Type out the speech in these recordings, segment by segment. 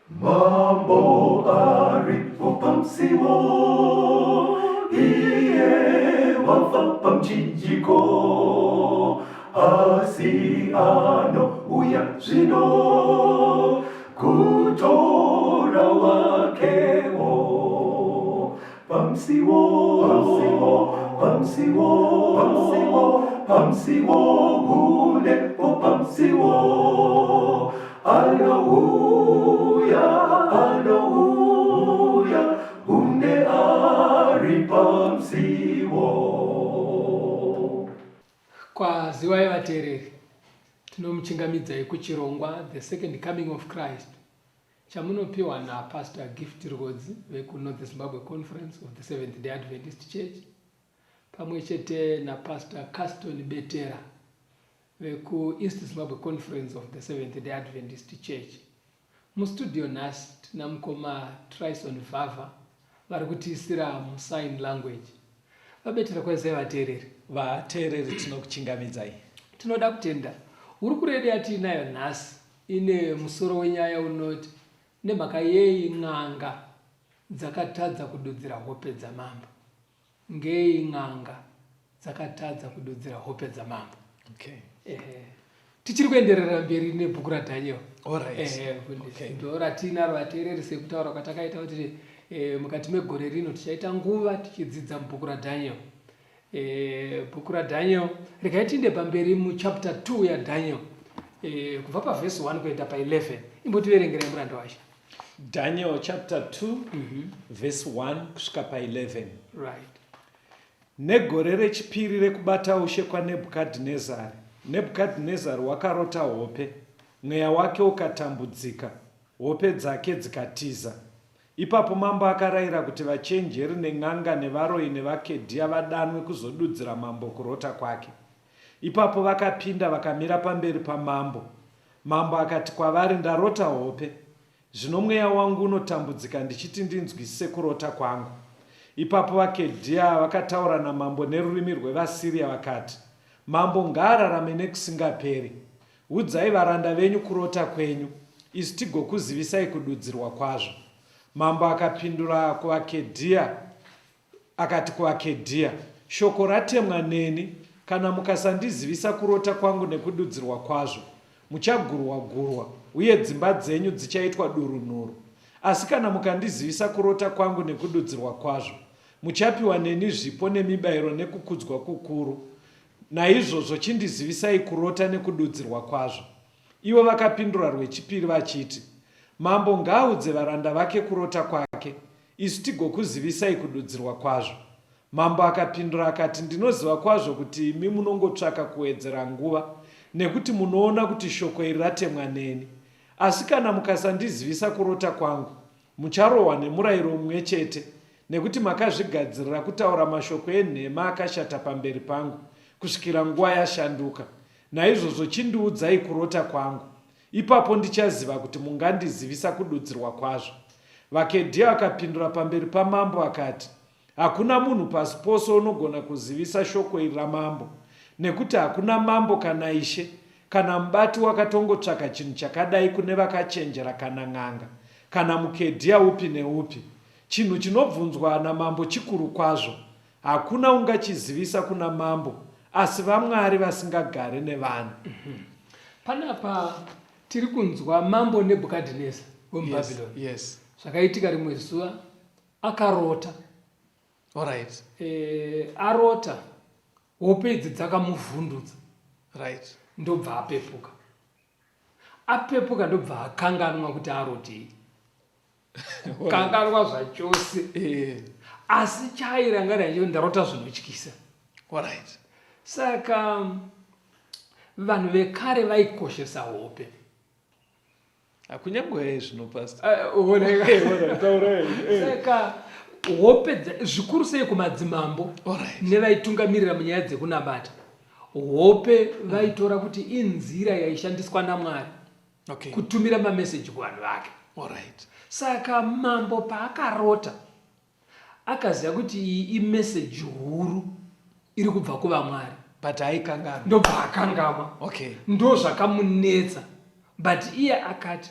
Mambo aripo pamusiwo, iye wafa pamuchinjiko, asi anouya zvino kutora wakewo. Pamusiwo, pamusiwo, pamusiwo, pamusiwo, pamusiwo, hunepo pamusiwo. Anouya, anouya, hunde ari pamusiwo. Kwaziwai vateereri, tinomuchingamidzai kuchirongwa The Second Coming of Christ chamunopiwa naPastor Gift Rwodzi vekuNorth Zimbabwe Conference of the Seventh Day Adventist Church pamwe chete naPastor Caston Betera vekuEast Zimbabwe Conference of the Seventh Day Adventist Church. Mustudio nhasi tina mukoma Tryson Vhavha vari kutiisira musign language. VaBetera kwazai vateereri. Vateereri tinokuchingamidzai. Tinoda kutenda hurukuro yedu yatiinayo nhasi ine musoro wenyaya unoti nemhaka yei n'anga dzakatadza kududzira hope dzamambo. Ngei n'anga dzakatadza kududzira hope dzamambo. Okay. Ehe. Tichiri kuenderera mberi nebhuku raDaniel. Alright. Ehe, mfundisi. Okay. Ndo ratinaro vateereri sekutaura kwatakaita kuti eh, mukati megore rino tichaita nguva tichidzidza mubhuku raDaniel. Eh, bhuku raDaniel regai tiinde pamberi muchapter 2 yaDaniel eh, kubva pavhesi 1 kuenda pa11 imbotiverengerai muranda wacho. Daniel chapter 2 verse 1 kusvika pa11. Right. Negore rechipiri rekubata ushe kwaNebhukadhinezari, Nebhukadhinezari wakarota hope, mweya wake ukatambudzika, hope dzake dzikatiza. Ipapo mambo akarayira kuti vachenjeri nen'anga nevaroyi nevaKedhia vadanwe kuzodudzira mambo kurota kwake. Ipapo vakapinda vakamira pamberi pamambo. Mambo akati kwavari, Ndarota hope, zvino mweya wangu unotambudzika ndichiti ndinzwisise kurota kwangu. Ipapo vaKedhia vakataura namambo nerurimi rwevaSiria vakati, Mambo ngaararame nekusingaperi! Udzai varanda venyu kurota kwenyu, isu tigokuzivisai kududzirwa kwazvo. Mambo akapindura kuvaKedhia akati kuvaKedhia, Shoko ratemwa neni, kana mukasandizivisa kurota kwangu nekududzirwa kwazvo, muchagurwa-gurwa, uye dzimba dzenyu dzichaitwa durunhuru. Asi kana mukandizivisa kurota kwangu nekududzirwa kwazvo, muchapiwa neni zvipo nemibairo nekukudzwa kukuru. Naizvozvo chindizivisai kurota nekududzirwa kwazvo. Ivo vakapindura rwechipiri vachiti, Mambo ngaaudze varanda vake kurota kwake, isu tigokuzivisai kududzirwa kwazvo. Mambo akapindura akati, Ndinoziva kwazvo kuti imi munongotsvaka kuwedzera nguva, nekuti munoona kuti shoko iri ratemwa neni. Asi kana mukasandizivisa kurota kwangu, mucharohwa nemurayiro mumwe chete, nekuti makazvigadzirira kutaura mashoko enhema akashata pamberi pangu, kusvikira nguva yashanduka. Naizvozvo chindiudzai kurota kwangu, Ipapo ndichaziva kuti mungandizivisa kududzirwa kwazvo. VaKedhia vakapindura pamberi pamambo akati, Hakuna munhu pasi pose unogona kuzivisa shoko iri ramambo, nekuti hakuna mambo kana ishe kana mubati wakatongotsvaka chinhu chakadai kune vakachenjera kana n'anga kana muKedhia upi neupi. Chinhu chinobvunzwa namambo chikuru kwazvo, Hakuna ungachizivisa kuna mambo asi vaMwari vasingagare nevanhu. Panapa tiri kunzwa mambo Nebhukadhineza wemuBhabhironi. Yes. Zvakaitika rimwe zuva akarota. Alright. E, arota hope idzi dzakamuvhundutsa. Right. Ndobva apepuka. Apepuka ndobva akanganwa kuti arotei. Kukanganwa zvachose. Eh. Asi chaairangana icho ndarota zvinotyisa. Alright. Saka vanhu vekare vaikoshesa hope. Hakunyangwe zvino pastor. Eh, Saka hope zvikuru sei kumadzimambo nevaitungamirira munyaya dzekunamata. Hope vaitora kuti inzira yaishandiswa naMwari. Okay. Kutumira mameseji kuvanhu vake. Alright. Saka mambo paakarota akaziva kuti iyi imeseji huru iri kubva kuvaMwari. But aikanganwa. Ndobva akangamwa. Okay. Ndozvakamunetsa. But iye akati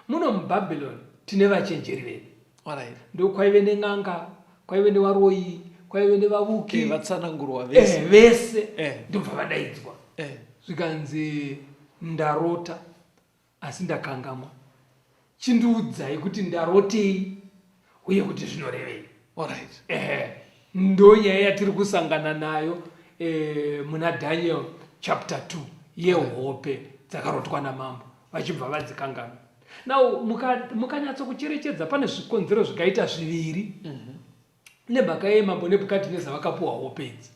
muno muBabylon. Tine vachenjeri vedu. Alright. Ndokwaive nen'anga, kwaive nevaroyi, kwaive nevavuki. Eh, vatsanangurwa vese. Eh, vese. Eh. Ndobva vadaidzwa. Eh. Zvikanzi ndarota asi ndakangamwa. Chindiudzai kuti ndarotei uye kuti zvinorevei. Alright. Eh, ndo nyaya yatiri kusangana nayo eh, muna Daniel chapter 2 yehope dzakarotwa namambo vachibva vadzikanganwa. Now mukanyatsokucherechedza muka pane zvikonzero zvikaita zviviri mm -hmm. Nemhaka yei mambo Nebhukadhineza vakapuwa hope idzi?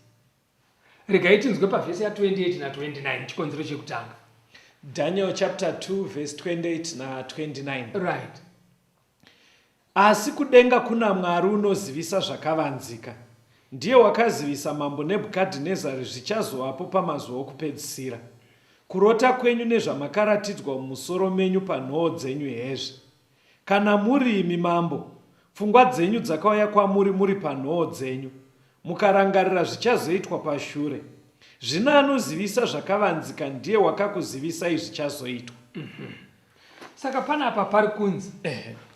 Regai tinzwe pavhesi ya28 na29 chikonzero chekutanga. Daniel chapter 2 verse 28 na29. Right. Asi kudenga kuna Mwari unozivisa zvakavanzika. Ndiye wakazivisa mambo Nebhukadhinezari zvichazovapo pamazuva okupedzisira. Kurota kwenyu nezvamakaratidzwa mumusoro menyu panhoo dzenyu hezvi. Kana muri imi mambo, pfungwa dzenyu dzakauya kwamuri muri panhoo dzenyu, mukarangarira zvichazoitwa pashure. Zvino anozivisa zvakavanzika ndiye wakakuzivisai zvichazoitwa. Saka panapa pari kunzi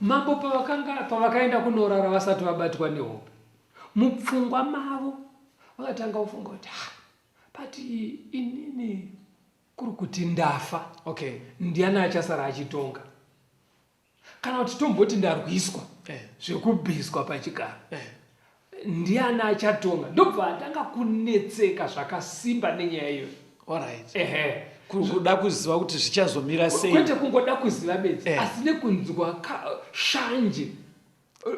mambo pavakanga pavakaenda kunorara vasati vabatwa nehope, mupfungwa mavo vakatanga kufunga kuti ha, but inini kuri kuti ndafa okay ndiani achasara achitonga kana kuti tomboti ndarwiswa eh. zvekubviswa pachigaro eh. Ndiani achatonga ndobva atanga kunetseka zvakasimba nenyaya iyoyo. Alright. Ehe. Kuda kuziva kuti zvichazomira sei. Kwete kungoda kuziva bedzi eh. asi nekunzwa shanje.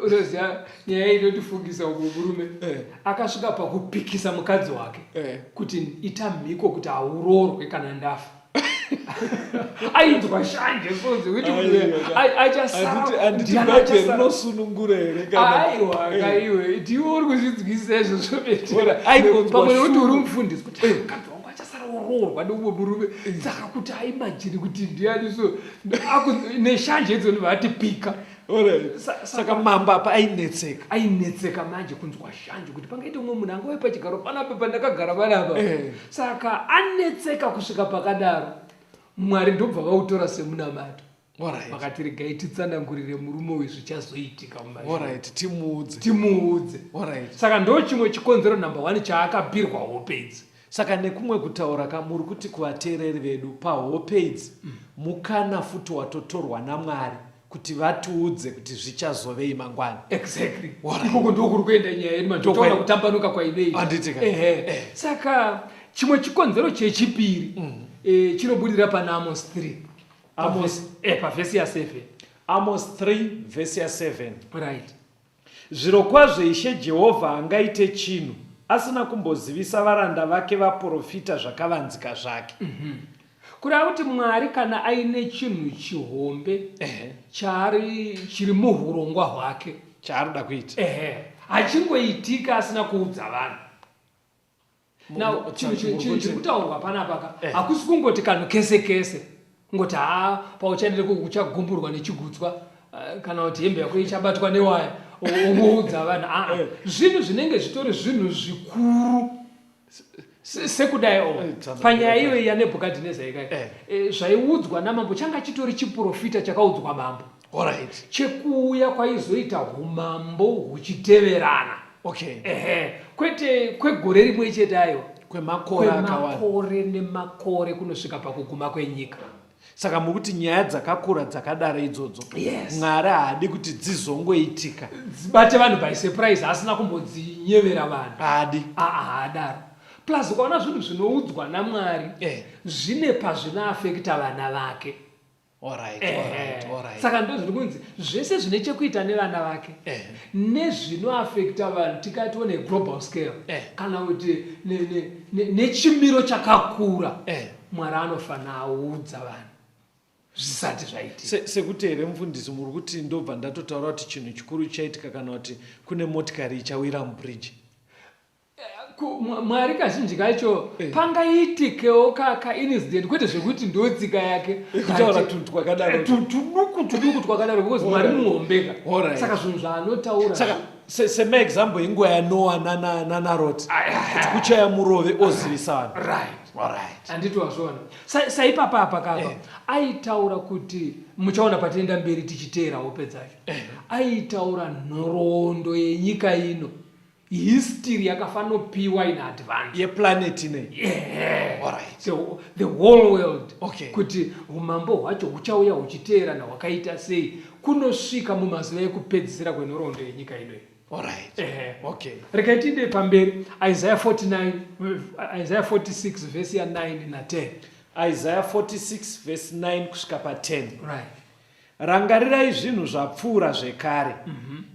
Unoziva nyaya inotifungisa umwe murume eh. akasvika pakupikisa mukadzi wake eh. kuti ita mhiko kuti hauroorwe kana ndafa. Ainzwa shanje so dzekuti achasara rinosunungura here kana aiwa eh. kaiwe ndiwe uri kuzvinzwisisa izvozvo betera pamwe nekuti uri mufundisi kuti eh. mukadzi wangu achasara oroorwa neumwe murume eh. saka kuti aimajini kuti ndiani so neshanje idzo ndibva atipika saka mambo apa ainetseka ainetseka manje kunzwa shanje kuti pangaite umwe munhu angauye pachigaro panapa pandakagara panapa eh. saka anetseka kusvika pakadaro mwari ndobva vautora semunamato vakati regai titsanangurire murume uyu zvichazoitika mumashure timuudze timuudze saka ndo chimwe chikonzero number one chaakabirwa hope idzi Saka nekumwe kutaura ka muri kuti kuvateereri vedu pahope idzi mukana futi watotorwa naMwari kuti vatiudze kuti zvichazovei mangwana. Exactly. Ikoko ndiko kuri kuenda nyaya yedu manje toona kutambanuka kwainoita. Handiti ka. Ehe. Eh. Saka chimwe chikonzero chechipiri mm. e, chinobudira pana Amos 3. Amos eh, pavhesi ya 7. Amos 3 vhesi ya 7. Right. Zvirokwazvo Ishe Jehovha haangaite chinhu, asina kumbozivisa varanda vake vaporofita zvakavanzika zvake. Mm -hmm. Kureva kuti Mwari kana aine chinhu chihombe chaari chiri muhurongwa hwake chaari kuda kuita, ehe, hachingoitika asina kuudza vanhu. Now chinhu chiri kutaurwa panapa ka eh. hakusi kungoti kanhu kese kese kungoti haa pauchaendere kuchagumburwa nechigutswa eh, kana kuti hembe yako ichabatwa newaya ongoudza vanhu aa eh. zvinhu zvinenge zvitori zvinhu zvikuru sekudai o panyaya iyoyi yanebhukadhineza ikai zvaiudzwa namambo changa chitori chiprofita chakaudzwa mambo Alright. Chekuuya kwaizoita humambo huchiteverana. Okay. Ehe, kwete kwegore rimwe chete aiwa. Kwemakore akawanda. Kwemakore nemakore kunosvika pakuguma kwenyika. Saka mukuti nyaya dzakakura dzakadaro idzodzo. Yes. Mwari haadi kuti dzizongoitika. Dzibate vanhu by surprise asina kumbodzinyevera vanhu. Haadi. Aa haadaro. Plus ukaona zvinhu zvinoudzwa naMwari eh. zvine pazvinoafekta vana vake. Alright, alright, alright. Saka ndozviri kunzi zvese zvine chekuita nevana vake eh. nezvinoafekta vanhu tikati on a global scale eh. kana kuti nechimiro ne, ne chakakura eh. Mwari anofanira audza vanhu zvisati zvaitika. Se, sekuti here mufundisi muri kuti ndobva ndatotaura kuti chinhu chikuru chaitika kana kuti kune motikari ichawira mubridge Mwari kazhinji kacho eh. pangaitikewo kaincident kwete zvekuti ndotsika yake kutaura tunhu twakadaro eh, tuduku tuduku twakadaro because Mwari muhombeka saka zvinhu zvaanotaura saka Semaexample inguva yanoa nanarot kuti kuchaya murove ozivisa vanhu. Right. Handiti wazviona saipapa apa kapa eh. Aitaura kuti muchaona patienda mberi tichiteera hope dzacho eh. Aitaura nhoroondo yenyika ino, history yakafanopiwa in advance yeplanet ine. Yeah. The whole world. Kuti umambo hwacho huchauya huchiteerana hwakaita sei kunosvika mumazuva ekupedzisira kwenhoroondo yenyika ino. Regai tiinde pamberi, Isaiah 49, Isaiah 46 vhesi ya9 na10. Isaiah 46 vhesi 9 kusvika pa10. Rangarirai zvinhu zvapfuura zvekare,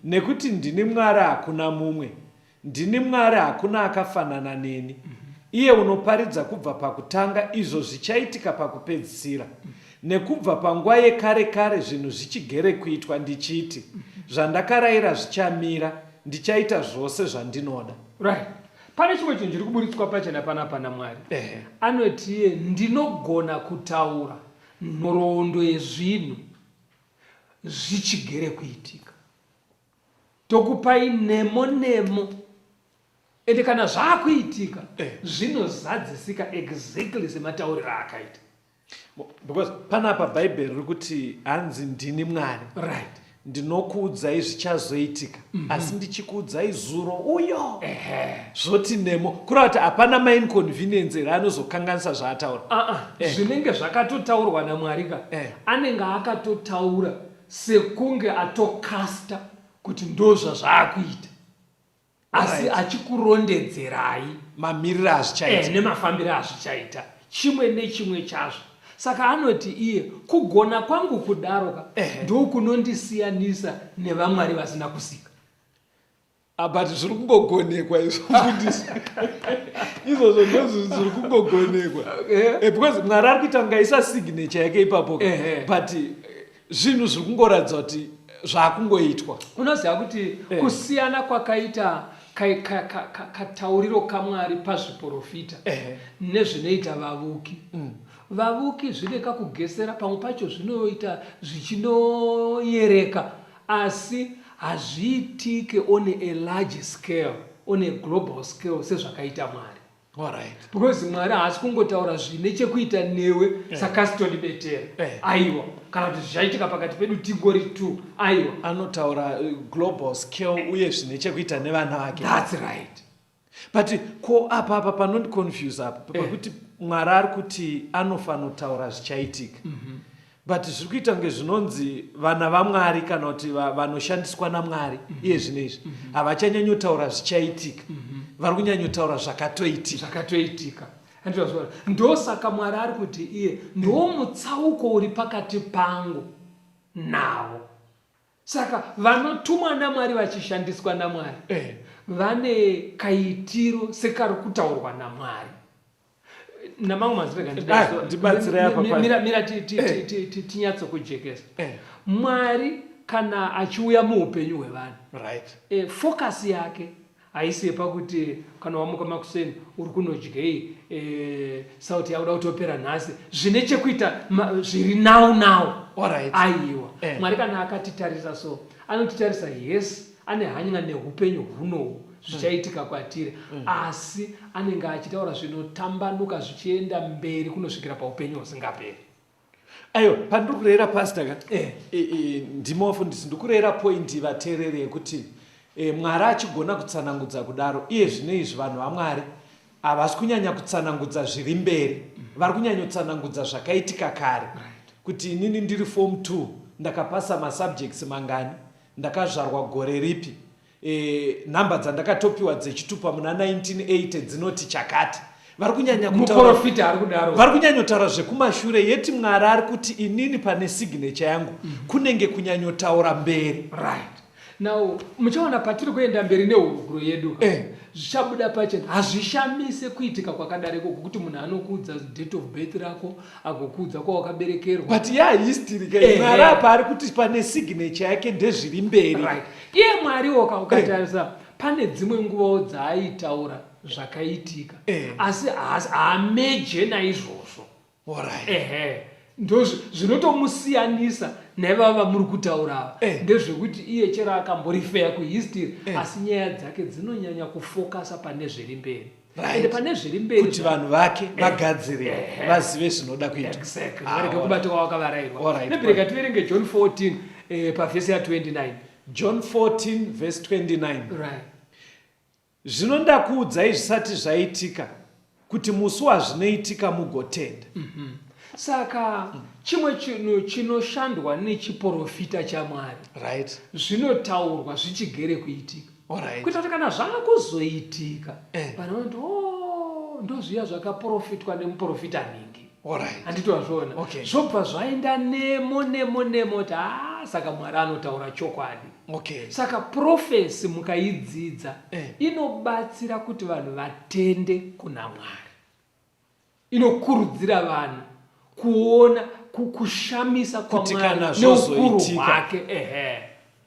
nekuti ndini Mwari, hakuna mumwe. Ndini Mwari, hakuna akafanana neni, iye unoparidza kubva pakutanga izvo zvichaitika pakupedzisira, nekubva panguva yekare kare zvinhu zvichigere kuitwa, ndichiti, Zvandakarayira zvichamira, ndichaita zvose zvandinoda. Right. Pane chimwe chinhu chiri kuburitswa pachena panapa naMwari. Anoti iye, ndinogona kutaura nhoroondo yezvinhu zvichigere kuitika. Tokupai nemo nemo. Ende kana zvakuitika zvinozadzisika exactly sematauriro aakaita. Because panapa Bhaibheri riri kuti hanzi ndini Mwari. Ndinokuudzai zvichazoitika, asi ndichikuudzai zuro uyo. Zvoti nemo. Kureva kuti hapana mainconvenience here anozokanganisa zvaataura. Zvinenge zvakatotaurwa naMwari ka. Anenge akatotaura sekunge atokasta kuti ndozvazvaakuita. Asi achikurondedzerai mamiriro azvichaita nemafambiro azvichaita chimwe nechimwe chazvo. Saka anoti iye, kugona kwangu kudaro ka ndokunondisiyanisa nevamwari vasina kusika. But zviri kungogonekwa izvo, mufundisi. Izvozvo ndozvinhu zviri kungogonekwa. Because Mwari ari kuita kunge aisa signature yake ipapo, but zvinhu zviri kungoratidza kuti zvakungoitwa. Unoziva kuti kusiyana kwakaita katauriro kaMwari pazviprofita nezvinoita vavuki. Vavuki zvine kakugesera, pamwe pacho zvinoita zvichinoyereka, asi hazviitike on a large scale, on a global scale sezvakaita Mwari. Because Mwari haasi kungotaura zvine chekuita newe saCaston Betera, aiwa, kana kuti zvichaitika pakati pedu tingori two, aiwa. Anotaura global scale uye zvine chekuita nevana vake. That's right. But ko apa panondiconfuse apa pakuti Mwari ari kuti anofanotaura zvichaitika, but zviri kuita kunge zvinonzi vana vaMwari kana kuti vanoshandiswa naMwari iye zvino izvi havachanyanyotaura zvichaitika, vari kunyanyotaura zvakatoitika. Zvakatoitika. Andizvazviona. Ndosaka Mwari ari kuti iye ndo mutsauko uri pakati pangu navo. Saka vanotumwa naMwari vachishandiswa naMwari vane kaitiro sekari kutaurwa naMwari. Namamwe mazwi, rega Ndibatsirei apa. Mira tinyatsokujekesa. Mwari kana achiuya muupenyu hwevanhu, focus yake haisi yepakuti kana wamuka makuseni uri kunodyei, sauti yakuda kutopera nhasi, zvine chekuita zviri now now. Aiwa. Mwari kana akatitarisa so, anotitarisa, yes, ane hanya neupenyu hunohu zvichaitika kwatiri, asi anenge achitaura zvinotambanuka zvichienda mberi kunosvikira paupenyu husingaperi. Aiwa, pandiri kureyera, pastor ka, ndimi wafundisi, ndikureyera point vateereri yekuti Mwari achigona kutsanangudza kudaro, iye zvino izvi vanhu vaMwari havasi kunyanya kutsanangudza zviri mberi, vari kunyanyotsanangudza zvakaitika kare, kuti inini ndiri form 2 ndakapasa masubjects mangani, ndakazvarwa gore ripi, nhamba dzandakatopiwa dzechitupa muna 1980 dzinoti chakati. Vari kunyanya Muprofita ari kudaro. Vari kunyanyotaura zvekumashure, yeti Mwari ari kuti inini pane signature yangu kunenge kunyanyotaura mberi. Right. Now muchaona patiri kuenda mberi nehurukuro yedu, zvichabuda pachena. Hazvishamise kuitika kwakadaro ikoko kuti munhu anokuudza date of birth rako, agokuudza kwawakaberekerwa. But ya history ka, Mwari apa ari kuti pane signature yake ndezviri mberi. Right. Iye Mwariwo ka, ukatarisa pane dzimwe nguvawo dzaaitaura zvakaitika, asi haameje naizvozvo. Ehe. Ndozvinotomusiyanisa naivava vamuri kutaura ava Eh. ndezvekuti iye chero akamborifeya kuhistory Eh. asi nyaya dzake dzinonyanya kufokasa pane zviri mberi. Right. Ende pane zviri mberi kuti vanhu vake vagadzirire vazive zvinoda kuitwa Exactly. Ah, Varege alright. kubata kwavakavarairwa. Alright, Maybe rega tiverenge John 14 eh, pavhesi ya 29. John 14 verse 29 Right. Zvino ndakuudzai zvisati zvaitika, kuti musi wazvinoitika mugotenda. Saka chimwe chinhu chinoshandwa nechiporofita chaMwari Right. zvinotaurwa zvichigere kuitika. Alright. Kuita kuti kana zvakuzoitika Eh. vanhu vanoti oh, ndozviya zvakaporofitwa nemuporofita nhingi. Alright. Handiti wazviona? Okay. Zvobva zvaenda nemo nemo nemo kuti ah, saka Mwari anotaura chokwadi. Okay. Saka profesi mukaidzidza Eh. inobatsira kuti vanhu vatende kuna Mwari. Inokurudzira vanhu kuona kushamisa Kuti kwaMwari kana neukuru zvozoitika. hwake. Ehe.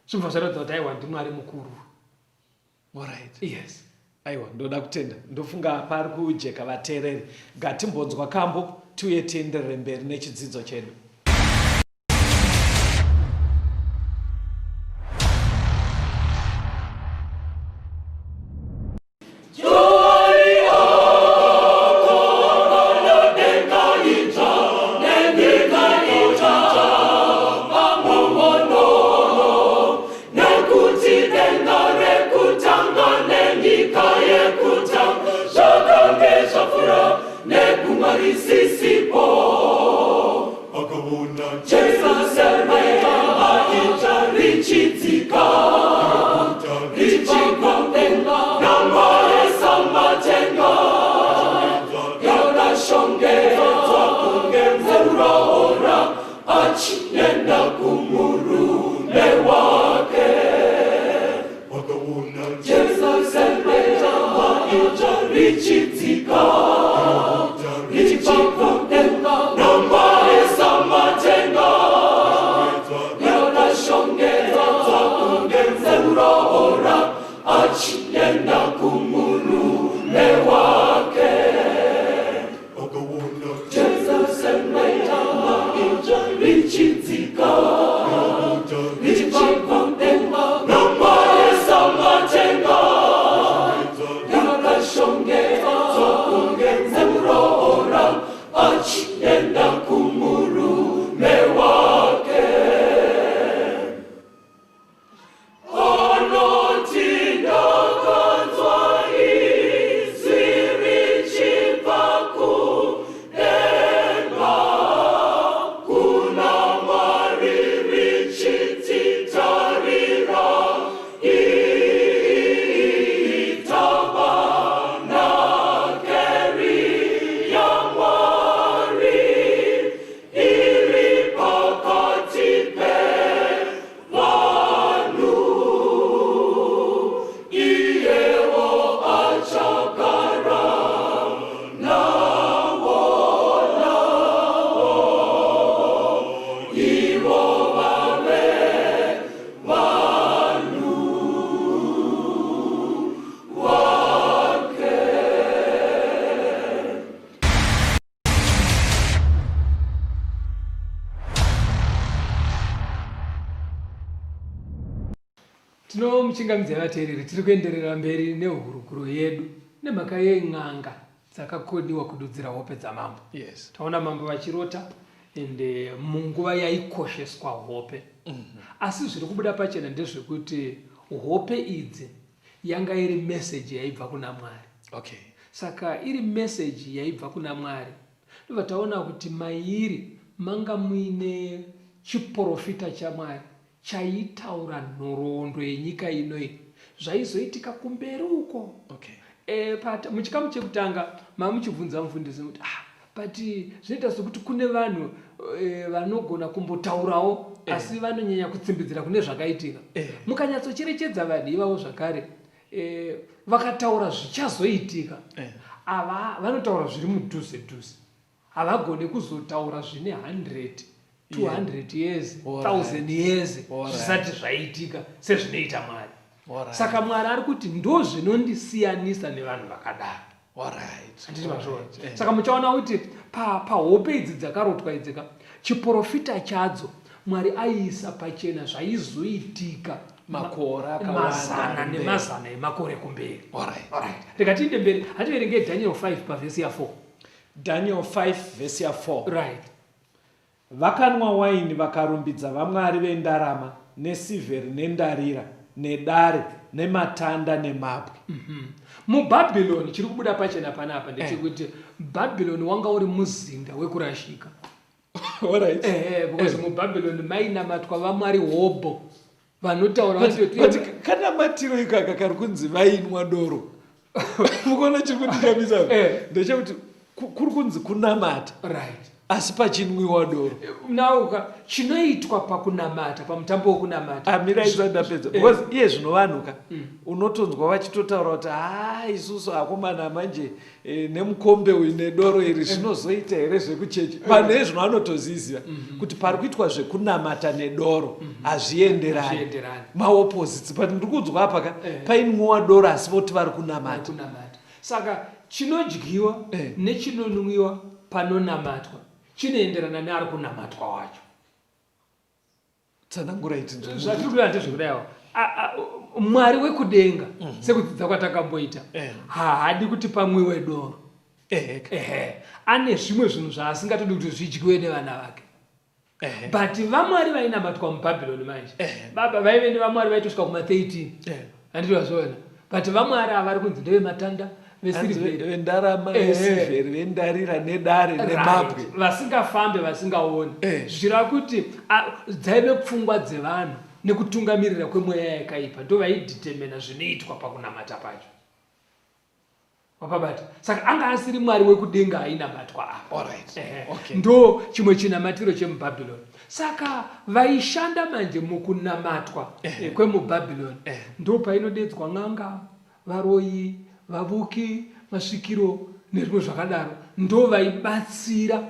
Zvobva zvaratidza kuti aiwa ndiMwari mukuru. Alright. Yes. Aiwa, ndoda kutenda. Ndofunga pari kujeka vateereri. Ngatimbonzwa kambo tiuye tienderere mberi nechidzidzo chedu. Nekuti denga rekutanga nenyika yekutanga zvakange zvapfuura negungwa risisipo. Akaona Jerusarema idzva richidzika richibva kudenga namaesamatenga yakashongedzwa kunge muroora achienda kumurume wake. Akaona Jerusarema idzva richidzika richibva kudenga namaesamatenga yakashongedzwa kunge muroora achienda kumurume wake. Akaona Jerusarema idzva richidzika richibva kudenga namaesamatenga yakashongedzwa kunge muroora achienda kumurume wake. Anoti ndakanzwa izwi richibva kudenga kuna Mwari richiti tarira iyi tabernakeri yaMwari iri pakati pevanhu, iyewo achagara navo, navo, ivo vave vanhu vake. Tinomuchingamidzai vateereri, tiri kuenderera mberi nehurukuro yedu nemhaka yen'anga dzakakoniwa kududzira hope dzamambo. Yes. Taona mambo vachirota ende munguva yaikosheswa hope. Asi zviri kubuda pachena ndezvekuti hope idzi yanga iri message yaibva kuna Mwari. Okay. Saka iri message yaibva kuna Mwari ndobva taona kuti mairi manga muine chiporofita chaMwari chaitaura nhoroondo yenyika ino iyi zvaizoitika kumberi uko. Okay. E, but muchikamu chekutanga mamuchibvunza mufundisi kuti ah, but zvinoita sekuti kune vanhu e, vanogona kumbotaurawo Eh. asi vanonyanya kutsimbidzira kune zvakaitika. Eh. Mukanyatsocherechedza vanhu ivavo zvakare e, vakataura zvichazoitika Eh. ava vanotaura zviri mudhuze dhuze, havagone kuzotaura zvine 100 200 years, Alright. 1000 years Alright. zvisati zvaitika sezvinoita Mwari. Alright. Saka Mwari ari kuti ndozvinondisiyanisa nevanhu vakadaro. Alright. Handiti mazviona? Eh. Saka muchaona kuti pahope idzi dzakarotwa idzi ka, Chiporofita chadzo Mwari aiisa pachena zvaizoitika Makore akawanda mazana kumberi. nemazana emakore kumberi. Alright. Alright. Rega tiinde mberi, hativerengei Daniel 5 pavhesi ya 4. Daniel 5 vhesi ya 4. Right. Vakanwa waini vakarumbidza vamwari vendarama nesirvheri nendarira nedare nematanda nemabwe. MuBhabhironi, chiri kubuda pachena panapa ndechekuti Bhabhironi wanga uri muzinda wekurashika. Alright. Ehe, because muBhabhironi mainamatwa vamwari hobho vanotaura But, vanoti but kanamatiro ikaka kari kunzi vainwa doro mukuona chiri kundishamisa Eh. ndechekuti kuri kunzi kunamata right asi pachinwiwa doro. Now ka chinoitwa pakunamata pamutambo wekunamata. Amira isati ndapedza because iye zvino vanhu ka unotonzwa vachitotaura kuti haa isusu akomana manje e, nemukombe uyu nedoro iri zvinozoita here zvekuchechi. Vanhu ezvino vanotoziziva kuti pari kuitwa zvekunamata nedoro hazvienderani. Hazvienderani. Maopposites but ndiri kunzwa apa ka Eh. painwiwa doro asi voti vari kunamata. Kunamata. Saka chinodyiwa Eh. nechinonwiwa panonamatwa chinoenderana neari kunamatwa wacho. Tsanangurai tinzwe. Zvatiri kuda ndezvekudaiwo. Mwari wekudenga sekudzidza kwatakamboita Eh. haadi kuti pamwiwe doro. Ehe. Ehe. Ane zvimwe zvinhu zvaasingatodi kuti zvidyiwe nevana vake. Ehe. But vamwari vainamatwa muBhabhironi manje. Eh. Baba vaive nevamwari vaitosvika kuma 13. Eh. Handiti wazviona? But vamwari ava vari kunzi ndevematanda, vesirivheri. Vendarama, Eh. vesirivheri, vendarira, nedare, nemabwe. Right. Vasingafambe, vasingaoni. Eh. Zvichireva kuti dzaive pfungwa dzevanhu nekutungamirira kwemweya yakaipa ndovaidetermina zvinoitwa pakunamata pacho. Wapabata? Saka anga asiri Mwari wekudenga ainamatwa apa. Alright. Ehe. Okay. Ndo chimwe chinamatiro chemuBhabhiloni. Saka vaishanda manje mukunamatwa kwemuBhabhiloni. Ndo painodedzwa n'anga, varoyi, vavuki, masvikiro nezvimwe zvakadaro. Ndo vaibatsira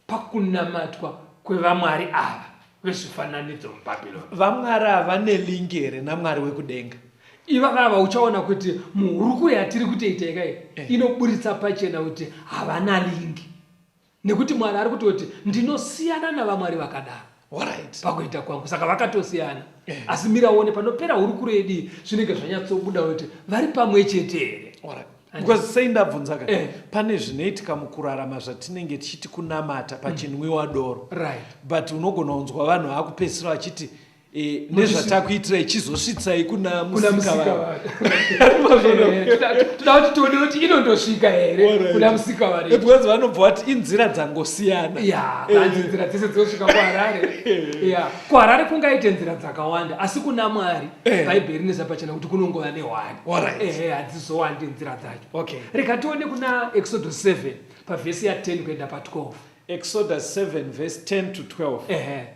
pakunamatwa kwevamwari ava vezvifananidzo muBhabhiloni. Vamwari ava vane link here naMwari wekudenga? Ivava ava uchaona kuti muhurukuro yatiri kutoita ika iyi inoburitsa pachena kuti havana link. Nekuti Mwari ari kutoti ndinosiyana navamwari vakadaro. Alright. Pakuita kwangu. Saka vakatosiyana. Asi mira uone panopera hurukuro yedu iyi zvinenge zvanyatsobuda kuti vari pamwe chete here. Alright. Because sei ndabvunza ka Eh. pane zvinoitika mukurarama zvatinenge tichiti kunamata pachinwiwa doro. Right. But unogona kunzwa vanhu vakupedzisira vachiti nezvatakuitirai chizosvitsai kuna Kuna musika musika vanhu. vanhu. Toda kuti tione kuti inondosvika here kuna musika vanhu. Because vanobva vati inzira dzangosiyana. Ya, hanzi nzira dzese dzinosvika kuHarare. Ya, kuHarare kungaite nzira dzakawanda, asi kuna Mwari Bhaibheri rinoisa pachena kuti kunongova nehwani. Alright. Ehe, hadzizowandi nzira dzacho. Okay. Rega tione kuna Exodus 7 pavhesi ya 10 kuenda pa 12. Exodus 7 verse 10 to 12. Ehe.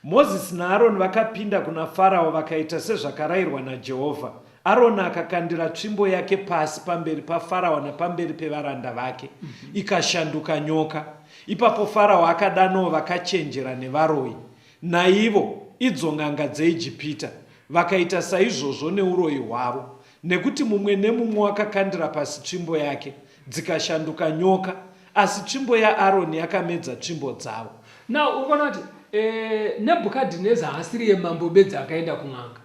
Mozisi naAroni vakapinda kuna Farao vakaita sezvakarayirwa naJehovha. Aroni akakandira tsvimbo yake pasi pamberi paFarao napamberi pevaranda vake, ikashanduka nyoka. Ipapo Farao akadanawo vakachenjera nevaroyi, naivo, idzo n'anga dzeIjipita, vakaita saizvozvo neuroyi hwavo. Nekuti mumwe nemumwe wakakandira pasi tsvimbo yake, dzikashanduka nyoka, asi tsvimbo yaAroni yakamedza tsvimbo dzavo. Now uri kuona kuti eh, Nebhukadhineza haasiriye mambo bedzi akaenda kun'anga.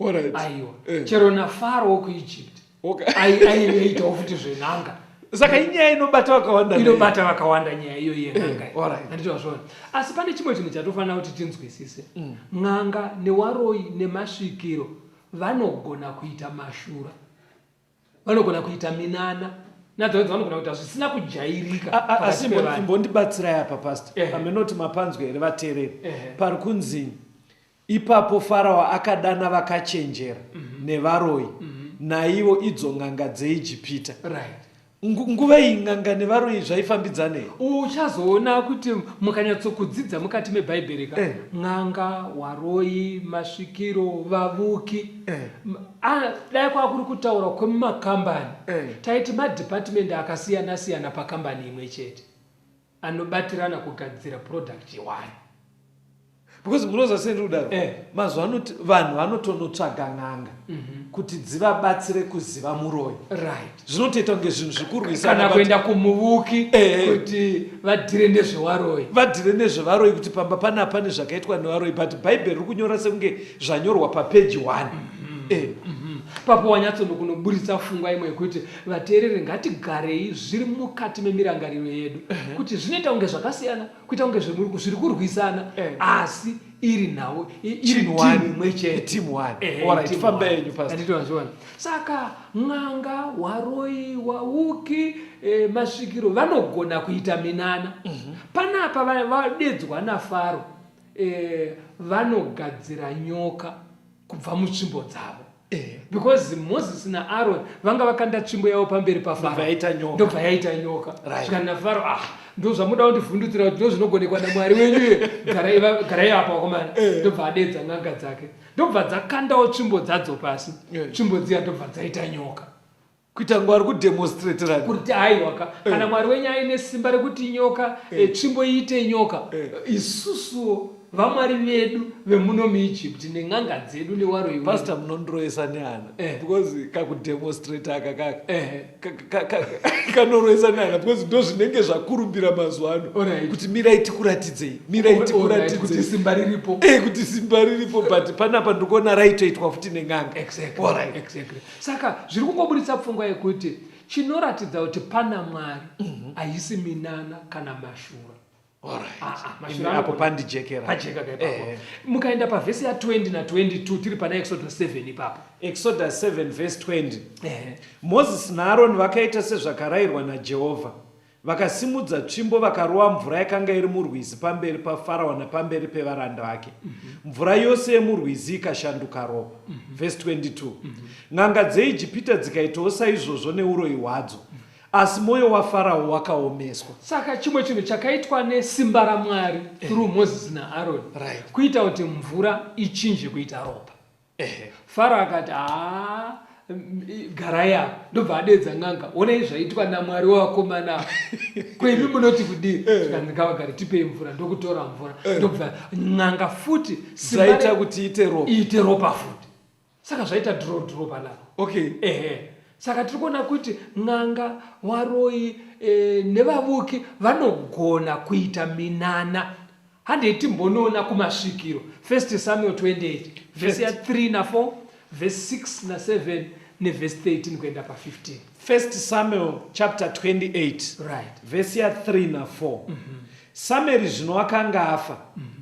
Alright. Aiwa. Eh. Chero naFaro wekuEgypt Okay. aiitawo futi zven'anga. Saka inyaya inobata vakawanda. Inobata vakawanda nyaya iyoyi yen'anga. Eh, alright. Handiti wazviona. Asi pane chimwe chinhu chatofanira kuti tinzwisise. N'anga newaroyi nemasvikiro vanogona kuita mashura. Vanogona kuita minana. Nadzo vanogona kuita zvisina kujairika. Asi pakati pevanhu. imbondibatsirai apa pastor. Ehe. Pamenoti mapanzwa here vateereri. Ehe. Pari kunzi ipapo Farao akadana vakachenjera nevaroyi naivo idzo n'anga dzeIjipita. Right. Nguva iyi n'anga nevaroyi zvaifambidzana here? Uchazoona kuti mukanyatsokudzidza mukati meBhaibheri ka Eh. n'anga, waroyi, masvikiro, vavuki Eh. Dai kwakuri kutaura kwemumakambani Eh. taiti madhipatimendi akasiyana siyana pakambani imwe chete anobatirana kugadzira product one. Because munoziva sei ndiri kudaro? Eh. Mazuva ano vanhu vanotonotsvaga n'anga kuti dzivabatsire kuziva muroyi. Right. Zvinotoita kunge zvinhu zviri kurwisana. Kana kuenda kumuvuki Eh. kuti vadhire nezvevaroyi. Vadhire nezvevaroyi kuti pamba panapa pane zvakaitwa nevaroyi, but Bhaibheri riri kunyora sekunge zvanyorwa papeji 1. Eh. Papo wanyatsonokunoburitsa pfungwa imwe yekuti vateereri ngatigarei zviri mukati memirangariro yedu kuti zvinoita kunge zvakasiyana, kuita kunge zviri kurwisana, asi iri nhau iri Team timu one. imwe chete. Team one. Ehe, Alright, team famba one. yenyu, Pastor. Handiti wazviona? Saka n'anga, waroyi, wauki, masvikiro vanogona kuita minana. Panapa vadedzwa naFaro, vanogadzira nyoka kubva mutsvimbo dzavo. Because Moses naAron vanga vakanda tsvimbo yavo pamberi paFaro. Ndobva yaita nyoka. Ndobva yaita nyoka. Right. Zvikanzi naFaro, ah, ndozvamuda kundivhundutsira kuti ndozvinogonekwa naMwari wenyu iye. Garai garai apa vakomana. Ndobva adedza n'anga dzake. Ndobva dzakandawo tsvimbo dzadzo pasi. Tsvimbo dziya ndobva dzaita nyoka. Kuita kunge vari kudemonstraterana. Kuti aiwa ka, kana Mwari wenyu aine simba rekuti nyoka, tsvimbo iite nyoka, isusuwo vamwari vedu vemuno muEgypt nen'anga dzedu newaroyi wedu. Pastor munondiroyesa nehana because kakudemonstrate aka kaka kanoroyesa nehana because ndozvinenge zvakurumbira mazuva ano kuti mirai tikuratidzei, mirai tikuratidzei kuti simba riripo. Kuti simba riripo, but panapa ndikuona raitoitwa futi nen'anga. Exactly. Exactly. Saka zviri kungoburitsa pfungwa yekuti chinoratidza kuti pana Mwari haisi minana kana mashura. Mashura Apo anogona- pandijekera. Pajeka ka ipapo. Mukaenda pavhesi ya 20 na 22 tiri pana Exodus 7 ipapo. Exodus 7 verse 20. Moses naAroni vakaita sezvakarayirwa naJehovha. Vakasimudza tsvimbo vakarova mvura yakanga iri murwizi pamberi paFarao napamberi pevaranda vake. Mvura yose yemurwizi ikashanduka ropa. Verse 22. N'anga dzeIjipita dzikaitawo saizvozvo neuroyi hwadzo. Asi mwoyo waFarao wakaomeswa. Saka chimwe chinhu chakaitwa nesimba raMwari through Moses naAroni kuita kuti mvura ichinje kuita ropa. Faro akati, haa, garai apa. Ndobva adeedza n'anga, onai zvaitwa naMwari wevakomana ava. Ko imi munoti kudii? Zvikanzi ngavagare, tipei mvura. Ndokutora mvura. Ndobva n'anga futi simba Zvaita kuti iite ropa. Iite ropa futi. Saka zvaita draw draw panapa. Saka tiri kuona kuti n'anga, waroyi, nevavuki vanogona kuita minana. Handei timbonoona kumasvikiro. First Samuel 28, vhesi ya 3 na 4, vhesi 6 na 7 nevhesi 13 kuenda pa 15. First Samuel chapter 28, vhesi ya 3 na 4. Samueri zvino akanga afa,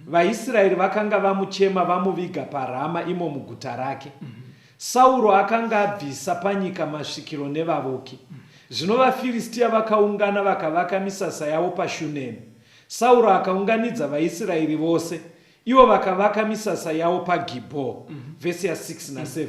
vaIsraeri vakanga vamuchema vamuviga paRama imo muguta rake. Sauro akanga abvisa panyika masvikiro nevavuki. Zvino vaFiristia vakaungana vakavaka misasa yavo paShunemi. Sauro akaunganidza vaIsraeri vose, ivo vakavaka misasa yavo paGibhoa. Vhesi ya 6 na 7.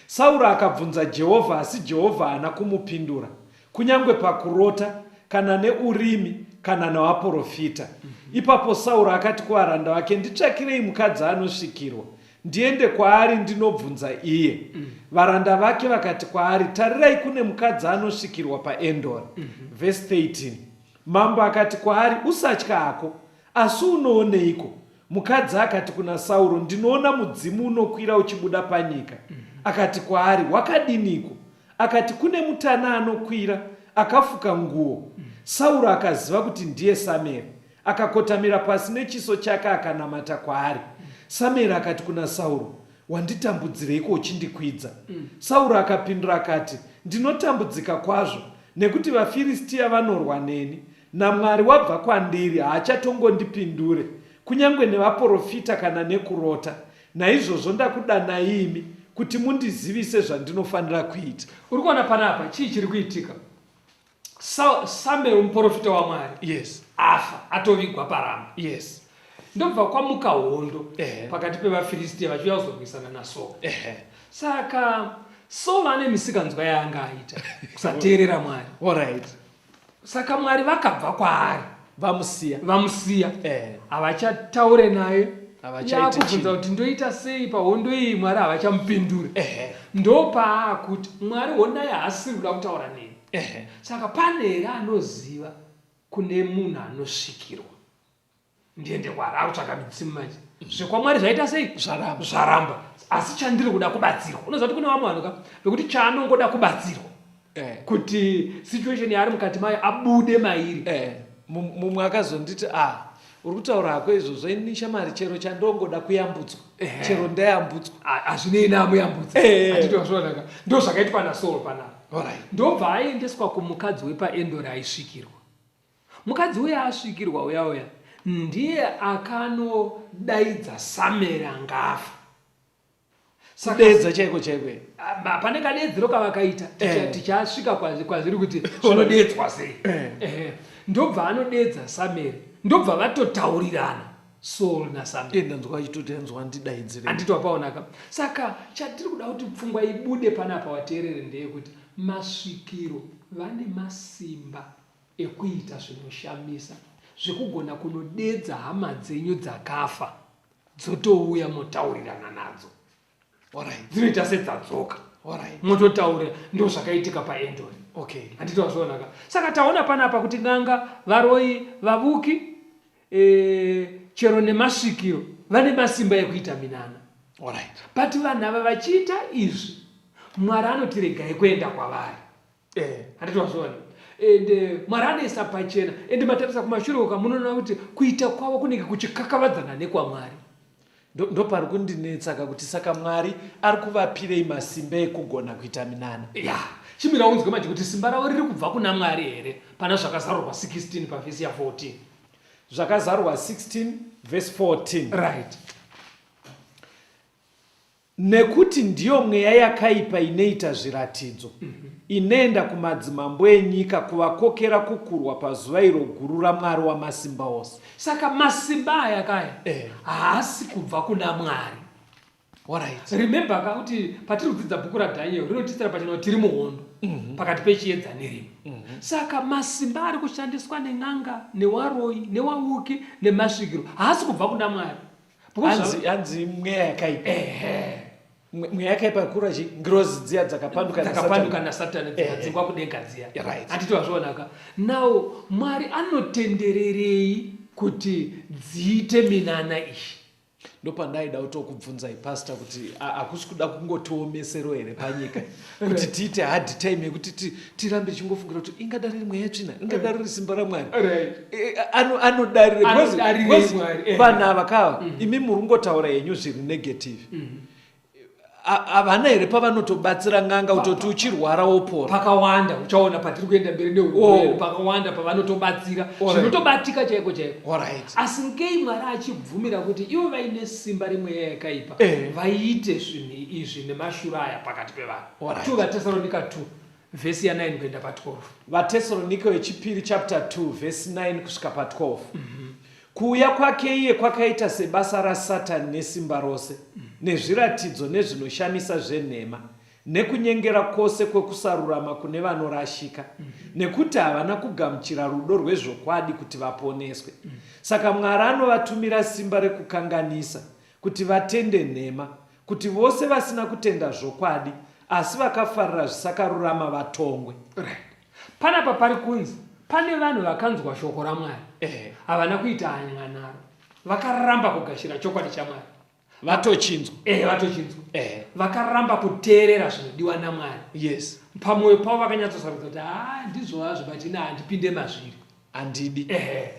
Sauro akabvunza Jehovha, asi Jehovha haana kumupindura, kunyange pakurota, kana neUrimi, kana navaporofita. Ipapo Sauro akati kuvaranda vake, Nditsvakirei mukadzi anosvikirwa, ndiende kwaari ndinobvunza iye. Varanda vake vakati kwaari, Tarirai kune mukadzi anosvikirwa paEndori. Vhesi 13. Mambo akati kwaari, Usatya hako, asi unooneiko? Mukadzi akati kuna Sauro, Ndinoona mudzimu unokwira uchibuda panyika. Akati kwaari, Wakadiniko? Akati, Kune mutana anokwira, akafuka nguo. Sauro akaziva kuti ndiye Samueri. Akakotamira pasi nechiso chake akanamata kwaari. Samueri akati kuna Sauro, Wanditambudzireiko uchindikwidza? Sauro akapindura akati, Ndinotambudzika kwazvo, nekuti vaFiristia vanorwa neni, naMwari wabva kwandiri, haachatongondipindure, kunyange nevaporofita kana nekurota. Naizvozvo ndakudanai imi, kuti mundizivise zvandinofanira kuita. Uri kuona panapa chii chiri kuitika? Samuel muporofita waMwari afa, atovigwa paRama. Ndobva kwamuka hondo pakati pevaFiristia vachiuya kuzorwisana naSaul. Saka Saul ane misikanzwa yaanga aita kusateerera Mwari. Saka Mwari vakabva kwaari. Vamusiya. Vamusiya. Havachataure naye. Havachaiti Yaakubvunza chinhu. kuti ndoita sei pahondo iyi, Mwari havachamupindure. Ndopaakuti Mwari honai haasiri kuda kutaura neni. Saka pane here anoziva kune munhu anosvikirwa? Ndiende kwaari, akutsvaga midzimu manje. Zvekwamwari zvaita sei? Zvaramba. Zvaramba. Asi chandiri kuda kubatsirwa. Unoziva kuti kune vamwe vanhu ka vekuti chaanongoda kubatsirwa kuti situation yaari mukati mayo abude mairi. Mumwe akazonditi ah uri kutaura hako izvozvo ini shamari chero chandongoda kuyambutswa chero ndayambutswa. Hazvinei naamuyambutsa. Handiti wazviona ka? Ndozvakaitwa naSaul panapa. Ndobva aendeswa kumukadzi wepaEndori aisvikirwa. Mukadzi uya asvikirwa uya uya ndiye akanodaidza Samueri anga afa. Kudeedza chaiko chaiko here? Pane kadeedzero kavakaita tichasvika kwazviri kuti zvinodeedzwa sei. Ndobva anodeedza Samueri ndobva vatotaurirana Saul naSamueri. Ndanzwa achitoti anzwa ndidaidzire. Handiti wapaonaka. Saka chatiri kuda kuti pfungwa ibude panapa wateerere ndeyekuti masvikiro vane masimba ekuita zvinoshamisa zvekugona kunodedza hama dzenyu dzakafa dzotouya motaurirana nadzo. Alright. Dzinoita sedzadzoka. Alright. Mototaurira ndozvakaitika paEndori. Okay. Handiti wazviona ka? Saka taona panapa kuti n'anga, varoyi, vavuki e, chero nemasvikiro vane masimba ekuita minana. Alright. But vanhu ava vachiita izvi Mwari anoti regai kuenda kwavari. Handiti wazviona? And Mwari anoisa pachena and matarisa kumashure uka munoona kuti kuita kwavo kunenge kuchikakavadzana nekwaMwari. Ndopari kundinetsa ka kuti saka Mwari ari kuvapirei masimba ekugona kuita minana? Ya, chimira unzwe manje kuti simba ravo riri kubva kuna Mwari here pana Zvakazarurwa 16 pavhesi ya 14. Zvakazarurwa 16 vhesi 14. Right. Nekuti ndiyo mweya yakaipa inoita zviratidzo, inoenda kumadzimambo enyika kuvakokera kukurwa pazuva iro guru raMwari Wamasimbaose. Saka masimba aya kaya Eh. haasi kubva kuna Mwari. Alright. Remember ka kuti patiri kudzidza bhuku raDaniel rinotiisira pachena kuti tiri muhondo pakati pechiedza nerima. Saka masimba ari kushandiswa nen'anga, newaroyi, newauki, nemasvikiro haasi kubva kuna Mwari. Hanzi hanzi mweya yakaipa. Ehe. Mweya yakaipa kura chi ngirozi dziya dzakapanduka dzakapanduka naSatani dzikadzingwa kudenga dziya. Right. Handiti wazvionaka. Now Mwari anotendererei kuti dziite minana iyi? Ndopandaida kutokubvunzai pastor kuti hakusi kuda kungotiomesero here panyika kuti tiite hard time yekuti tirambe tichingofungira kuti ingadari riri mweya yetsvina ingadari riri simba ramwari Right. Anodarire Anodarire because Mwari, vanhu ava kava imi muri kungotaura henyu zviri negative. Havana here pavanotobatsira n'anga kutoti uchirwara wopora? Pakawanda uchaona patiri kuenda mberi neurwere, pakawanda pavanotobatsira zvinotobatika chaiko chaiko. Asi ngei Mwari achibvumira kuti ivo vaine simba remweya yakaipa vaite zvinhu izvi nemashura aya pakati pevanhu? 2 VaTesaronika 2 vhesi ya 9 kuenda pa 12. VaTesaronika wechipiri chapter 2 vhesi 9 kusvika pa 12. Kuuya kwake iye kwakaita sebasa raSatani nesimba rose, nezviratidzo nezvinoshamisa zvenhema, nekunyengera kwose kwekusarurama kune vanorashika, nekuti havana kugamuchira rudo rwezvokwadi kuti vaponeswe. Saka Mwari anovatumira simba rekukanganisa, kuti vatende nhema, kuti vose vasina kutenda zvokwadi, asi vakafarira zvisakarurama vatongwe. Right. Panapa pari kunzi pane vanhu vakanzwa shoko raMwari havana kuita hanya naro, vakaramba kugashira chokwadi chaMwari. Vatochinzwa. Vatochinzwa. Vakaramba kuteerera zvinodiwa naMwari. Pamwoyo pavo vakanyatsosarudza kuti haa ndizvo hazvo but ini handipinde mazviri. Handidi.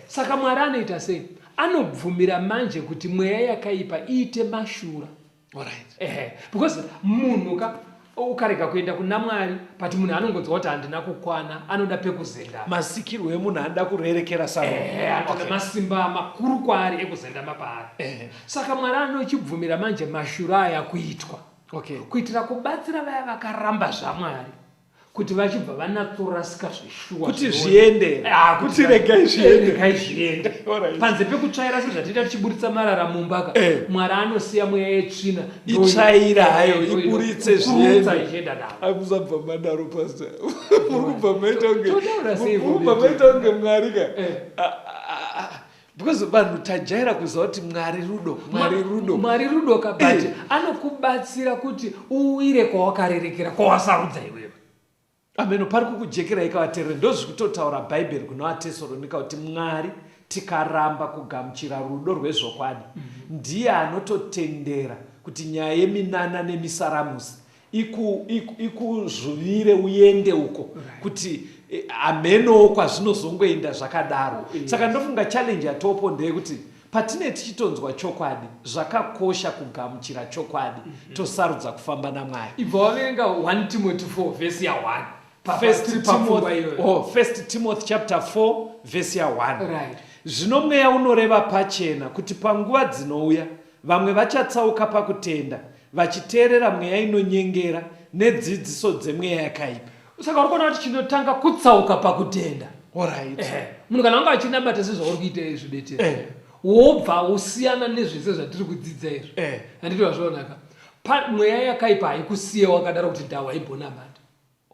Saka Mwari anoita sei? Anobvumira manje kuti mweya yakaipa iite mashura. Alright. Ehe, because munhu ka ukarega kuenda kuna Mwari but munhu anongonzwa kuti handina kukwana, anoda pekuzendama. Masikirwo emunhu anoda kurerekera sarudzo. Ehe, anoda masimba makuru kwaari ekuzendama paari. Saka Mwari anochibvumira manje mashura aya kuitwa. Kuitira kubatsira vaya vakaramba zvaMwari. Kuti vachibva vanatsorasika zveshuwa kuti zviende. Ah, kuti regai zviende. Regai zviende. Panze pekutsvaira sezvatinoita tichiburitsa marara mumba ka. Mwari anosiya mweya yetsvina itsvaira hayo iburitse zviende. Ichienda navo. Amusabva madaro pastor. Muri kubva maita kunge Totaura sei muri kubva maita kunge Mwari ka. Because vanhu tajaira kuziva kuti Mwari rudo, Mwari rudo. Mwari rudo ka, but anokubatsira kuti uwire kwawakarerekera, kwawasarudza iwewe. Ameno pari kukujekerai ka vateereri, ndozvikutotaura Bhaibheri kuna vaTesaronika kuti Mwari tikaramba kugamuchira rudo rwezvokwadi mm -hmm. ndiye anototendera kuti nyaya yeminana nemisaramusi ikuzvuvire iku, iku uende uko right. kuti eh, hamenowo kwazvinozongoenda zvakadaro yes. Saka ndofunga challenge yatopo ndeyekuti patine tichitonzwa chokwadi zvakakosha kugamuchira chokwadi mm -hmm. tosarudza kufamba namwari. Ibva waverenga 1 Timothy 4 vhesi ya 1 First Timothy, oh, First Timothy chapter 4 vhesi ya 1 right. Zvino mweya unoreva pachena kuti panguva dzinouya vamwe vachatsauka pakutenda vachiteerera mweya inonyengera nedzidziso dzemweya yakaipa. Saka uri kuona kuti chinotanga kutsauka pakutenda. Alright. Eh, munhu kana wanga achinamata sezvauri kuita izvi bete. Eh. Wobva usiyana nezvese zvatiri kudzidza izvi. Eh. Handiti wazvionaka. Pa mweya yakaipa haikusiye wakadaro kuti ndawa haimbonamata.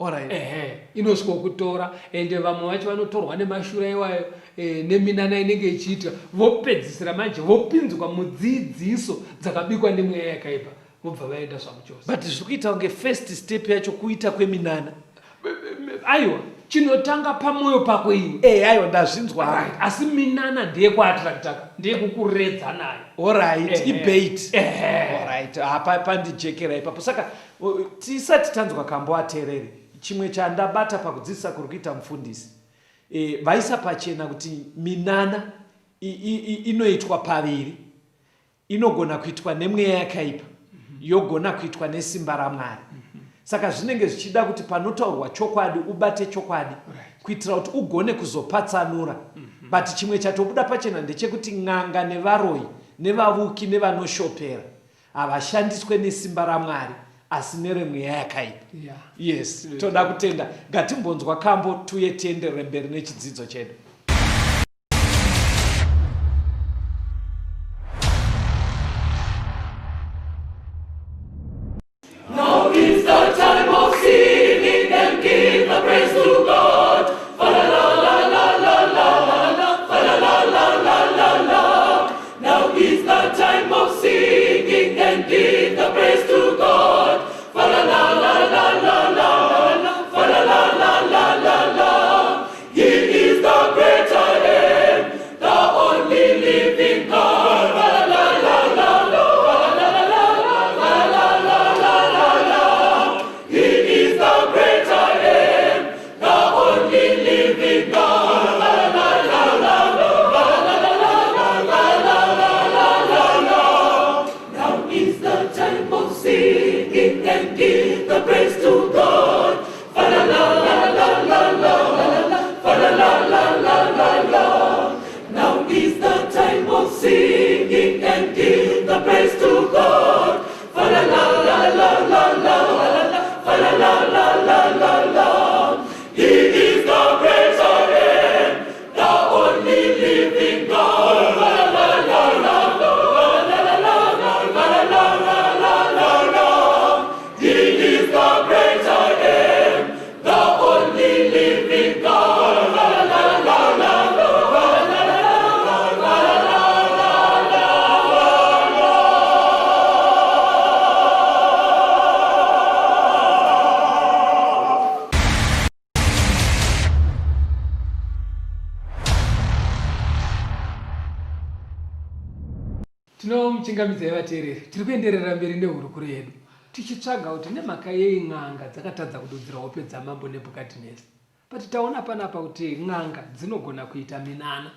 Alright. Ehe, inosvikokutora ende vamwe vacho vanotorwa nemashura iwayo e, neminana inenge ichiitwa vopedzisira manje vopinzwa mudzidziso dzakabikwa nemweya yakaipa vobva vaenda zvamuchose. But zviri kuita kunge first step yacho kuita kweminana. Aiwa, chinotanga pamwoyo pako iwe. Eh, aiwa ndazvinzwa. Right. Asi minana ndeyekuattractaka, ndeyekukuredza nayo. Alright, ibait. Ehe. Alright, apa pandijekera ipapo. Saka Tisati tanzwa kambo ateerere, chimwe chandabata pakudzidzisa kuri kuita mufundisi e, vaisa pachena kuti minana inoitwa paviri, inogona kuitwa nemweya yakaipa, yogona kuitwa nesimba raMwari. Saka zvinenge zvichida kuti panotaurwa chokwadi ubate chokwadi kuitira kuti ugone kuzopatsanura. But chimwe chatobuda pachena ndechekuti n'anga nevaroyi nevavuki nevanoshopera Havashandiswe nesimba raMwari asi neremweya yakaipa. Yeah. Yes, toda kutenda. Ngatimbonzwa kambo tuye tienderere mberi nechidzidzo chedu. Now is the time of singing and give the praise to God. Fa la la la la la la la la, fa la la la la la la. Now is the time of singing and give the praise to God. Fa la la la la la la la, fa la la la la la la. He is the great I am, the only living God. Fa la la la la la, fa la la la la la la la la la. He is the great I am, the only living God. La la la la la la la la la la la la la la. Now is the time of singing and give the praise to God. Fa la la la la la la la la, fa la la la la la la. Now is the time of singing and give the praise to God. Fa la la la la la la la la, fa la la la la la la. He is the great I am, the only living God. La la la la la la la la la la la la la la la. He is the great I am, the only living God. La la la la la la la la la la la la la. Tinomuchingamidzai vateereri, tiri kuenderera mberi nehurukuro yedu tichitsvaga kuti nemhaka yei n'anga dzakatadza kududzira hope dzamambo Nebhukadhineza. But taona panapa kuti n'anga dzinogona kuita minana,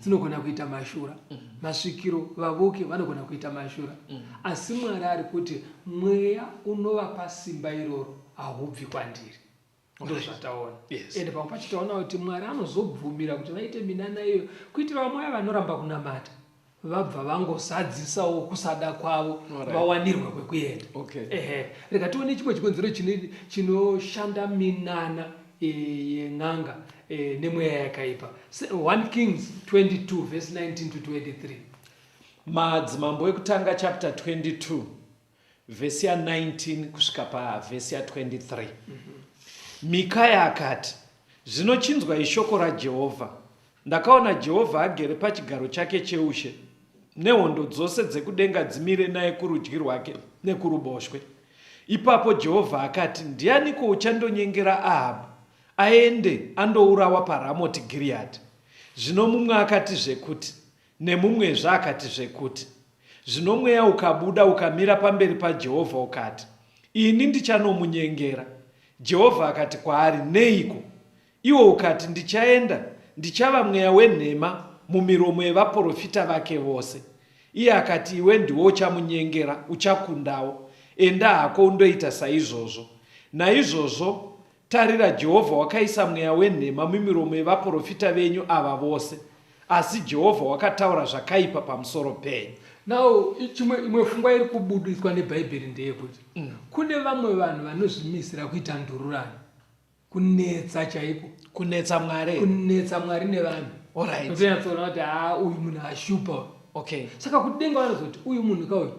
dzinogona kuita mashura, masvikiro, vavuki vanogona kuita mashura. Asi Mwari ari kuti mweya unovapa simba iroro haubvi kwandiri. Ndozvataona. Yes. Ende pamwe pacho taona kuti Mwari anozobvumira kuti vaite minana iyoyo kuitira vamwe vaya vanoramba kunamata vabva vangozadzisawo kusada kwavo vawanirwe kwekuenda. Okay. Ehe. Rega tione chimwe chikonzero chinoshanda minana e, yen'anga e, nemweya yakaipa. 1 Kings 22 verse 19 to 23. Madzimambo ekutanga chapter 22 vhesi ya 19 kusvika pavhesi ya 23. Mikaya akati, Zvino chinzwai shoko raJehovha. Ndakaona Jehovha agere pachigaro chake cheushe, nehondo dzose dzekudenga dzimire naye kurudyi rwake nekuruboshwe. Ipapo Jehovha akati, Ndianiko uchandonyengera Ahabhu aende andourawa paRamoti Giriyadhi? Zvino mumwe akati zvekuti, nemumwezve akati zvekuti. Zvino mweya ukabuda ukamira pamberi paJehovha ukati, Ini ndichanomunyengera. Jehovha akati kwaari, Neiko? Iwo ukati, Ndichaenda, ndichava mweya wenhema mumiromo yevaporofita vake vose. Iye akati, Iwe ndiwe uchamunyengera, uchakundawo. Enda hako undoita saizvozvo. Naizvozvo, tarira, Jehovha wakaisa mweya wenhema mumiromo yevaporofita venyu ava vose, asi Jehovha wakataura zvakaipa pamusoro penyu. Now, chimwe imwe pfungwa iri kubudiswa neBhaibheri ndeyekuti kune vamwe vanhu vanozvimisira kuita ndururani. Kunetsa chaiko. Kunetsa Mwari. Kunetsa Mwari nevanhu. Alright. Unotonyatsoona kuti haa uyu munhu ashupa uyu. Okay. Saka kudenga vanozoti uyu munhu ka uyu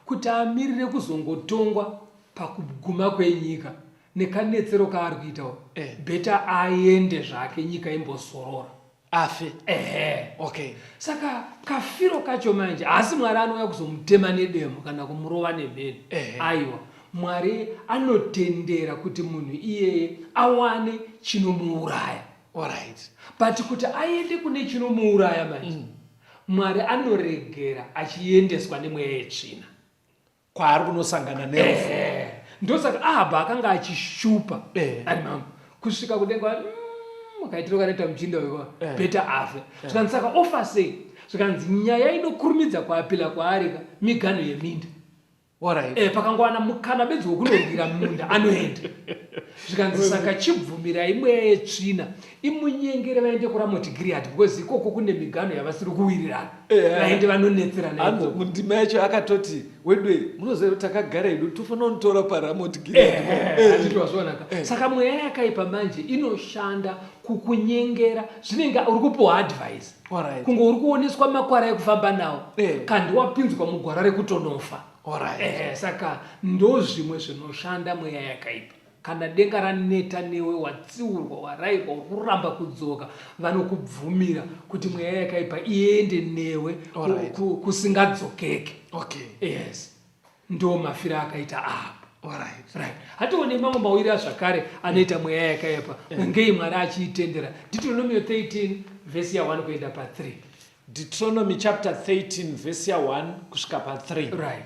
kuti amirire kuzongotongwa pakuguma kwenyika nekanetsero kaari kuita uyu. Eh. Better aende zvake nyika imbozorora. Afe. Ehe. Okay. Saka kafiro kacho manje haasi Mwari anouya kuzomutema nedemo kana kumurova nemheni. Ehe. Aiwa. Mwari anotendera kuti munhu iyeye awane chinomuuraya. Alright. But kuti aende kune chinomuuraya manje, Mwari anoregera achiendeswa nemweya yetsvina. Kwaari kunosangana nerufu. Ehe. Ndosaka Ahabhu akanga achishupa Eh. ari mambo kusvika kudenga kaitiro kanoita muchinda uyu Eh. better afe. Zvikanzi saka ofa sei? Zvikanzi nyaya inokurumidza kuapila kwaari ka miganhu yeminda. Alright. Eh, pakangowana mukana bedzi wekunorwira munda anoenda. Zvikanzi saka chibvumirai mweya yetsvina imunyengere vaende kuRamoti Gilead because ikoko kune miganhu yavasiri kuwirirana. Eh, Vaende vanonetserana Hanzi ikoko. mundima yacho akatoti wedwe munoziva kuti takagara hedu tofanira kunotora paRamoti Gilead. Eh, handiti wazvionaka. Saka mweya yakaipa manje inoshanda kukunyengera zvinenge uri kupiwa advice. Alright. Kunge uri kuoneswa makwara ekufamba nawo Eh. kandi wapinzwa mugwara rekutonofa. Alright. Saka ndozvimwe zvinoshanda mweya yakaipa. Kana denga raneta newe, watsiurwa, warairwa, uri kuramba kudzoka, vanokubvumira kuti mweya yakaipa iende newe Alright. kusingadzokeke. Okay. Yes. Ndo mafiro akaita Ahabhu. Alright. Right. Hatione mamwe mawiri azvakare anoita mweya yakaipa. Ngei Mwari achiitendera. Deuteronomy 13 vhesi ya 1 kuenda pa 3. Deuteronomy chapter 13 vhesi ya 1 kusvika pa 3. Right.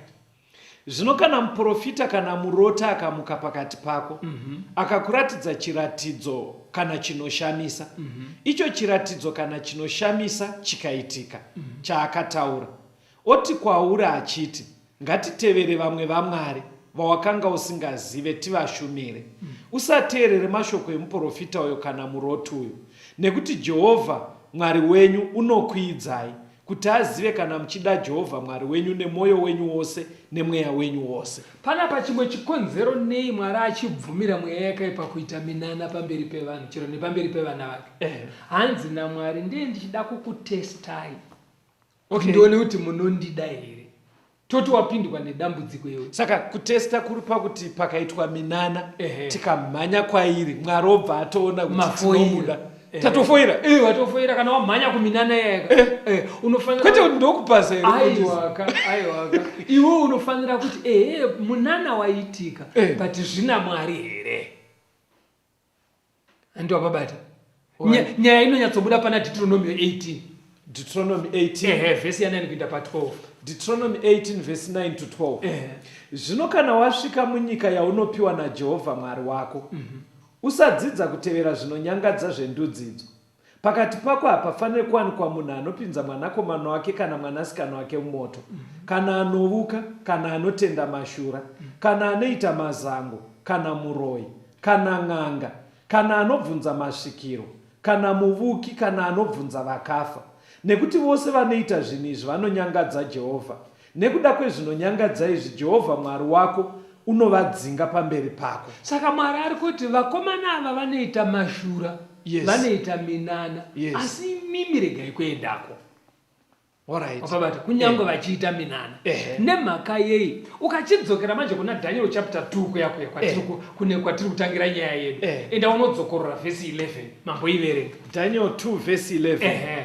Zvino kana muprofita kana murota akamuka pakati pako, akakuratidza chiratidzo kana chinoshamisa, icho chiratidzo kana chinoshamisa chikaitika, chaakataura, oti kwauri achiti, Ngatitevere vamwe vamwari, vawakanga usingazive, tivashumire. Usateerere mashoko emuprofita uyo kana muroti uyo, nekuti Jehovha Mwari wenyu unokuidzai, kuti azive kana muchida Jehovha Mwari wenyu nemwoyo wenyu wose nemweya wenyu wose. Panapa chimwe chikonzero nei Mwari achibvumira mweya yakaipa kuita minana pamberi pevanhu chero nepamberi pevana vake. Hanzi naMwari ndiye ndichida kukutestai. Okay. Ndione kuti munondida here. Toti wapindwa nedambudziko iwe. Saka kutesta kuri pakuti pakaitwa minana Ehe. tikamhanya kwairi Mwari obva atoona kuti Mafoira. tinomuda. Ehe. Tatofoira. Watofoira kana wamhanya kuminana iyayaka. Unofanira Kwete kuti ndokupasa here mufundisi? Aiwaka, aiwaka. Iwe unofanira kuti ehe munana waitika but zvina Mwari here? Handi wapabata. Nyaya inonyatsobuda pana Deuteronomy 18. Deuteronomy 18. Ehe, vhesi ya 9 kuenda pa 12. Deuteronomy 18 vhesi 9 to 12. Ehe. Zvino kana wasvika munyika yaunopiwa naJehovha Mwari wako, usadzidza kutevera zvinonyangadza zvendudzi idzo. Pakati pako hapafaniri kuwanikwa munhu anopinza mwanakomana wake kana mwanasikana wake mumoto, kana anovuka, kana anotenda mashura, kana anoita mazango, kana muroyi, kana n'anga, kana anobvunza masvikiro, kana muvuki, kana anobvunza vakafa. Nekuti vose vanoita zvinhu izvi vanonyangadza Jehovha. Nekuda kwezvinonyangadza izvi, Jehovha Mwari wako unovadzinga pamberi pako. Saka Mwari ari kuti vakomana ava vanoita mashura, Yes. vanoita minana, Yes. asi imimi regai kuendako. Alright. Wakabata kunyange vachiita minana. Ehe. Nemhaka yei? Ukachidzokera manje kuna Daniel chapter 2 kuya kuya kwatiri Eh. kune kwatiri kutangira nyaya yedu. Eh. Enda unodzokorora vhesi 11 mamboiverenga. Daniel 2 vhesi 11. Ehe.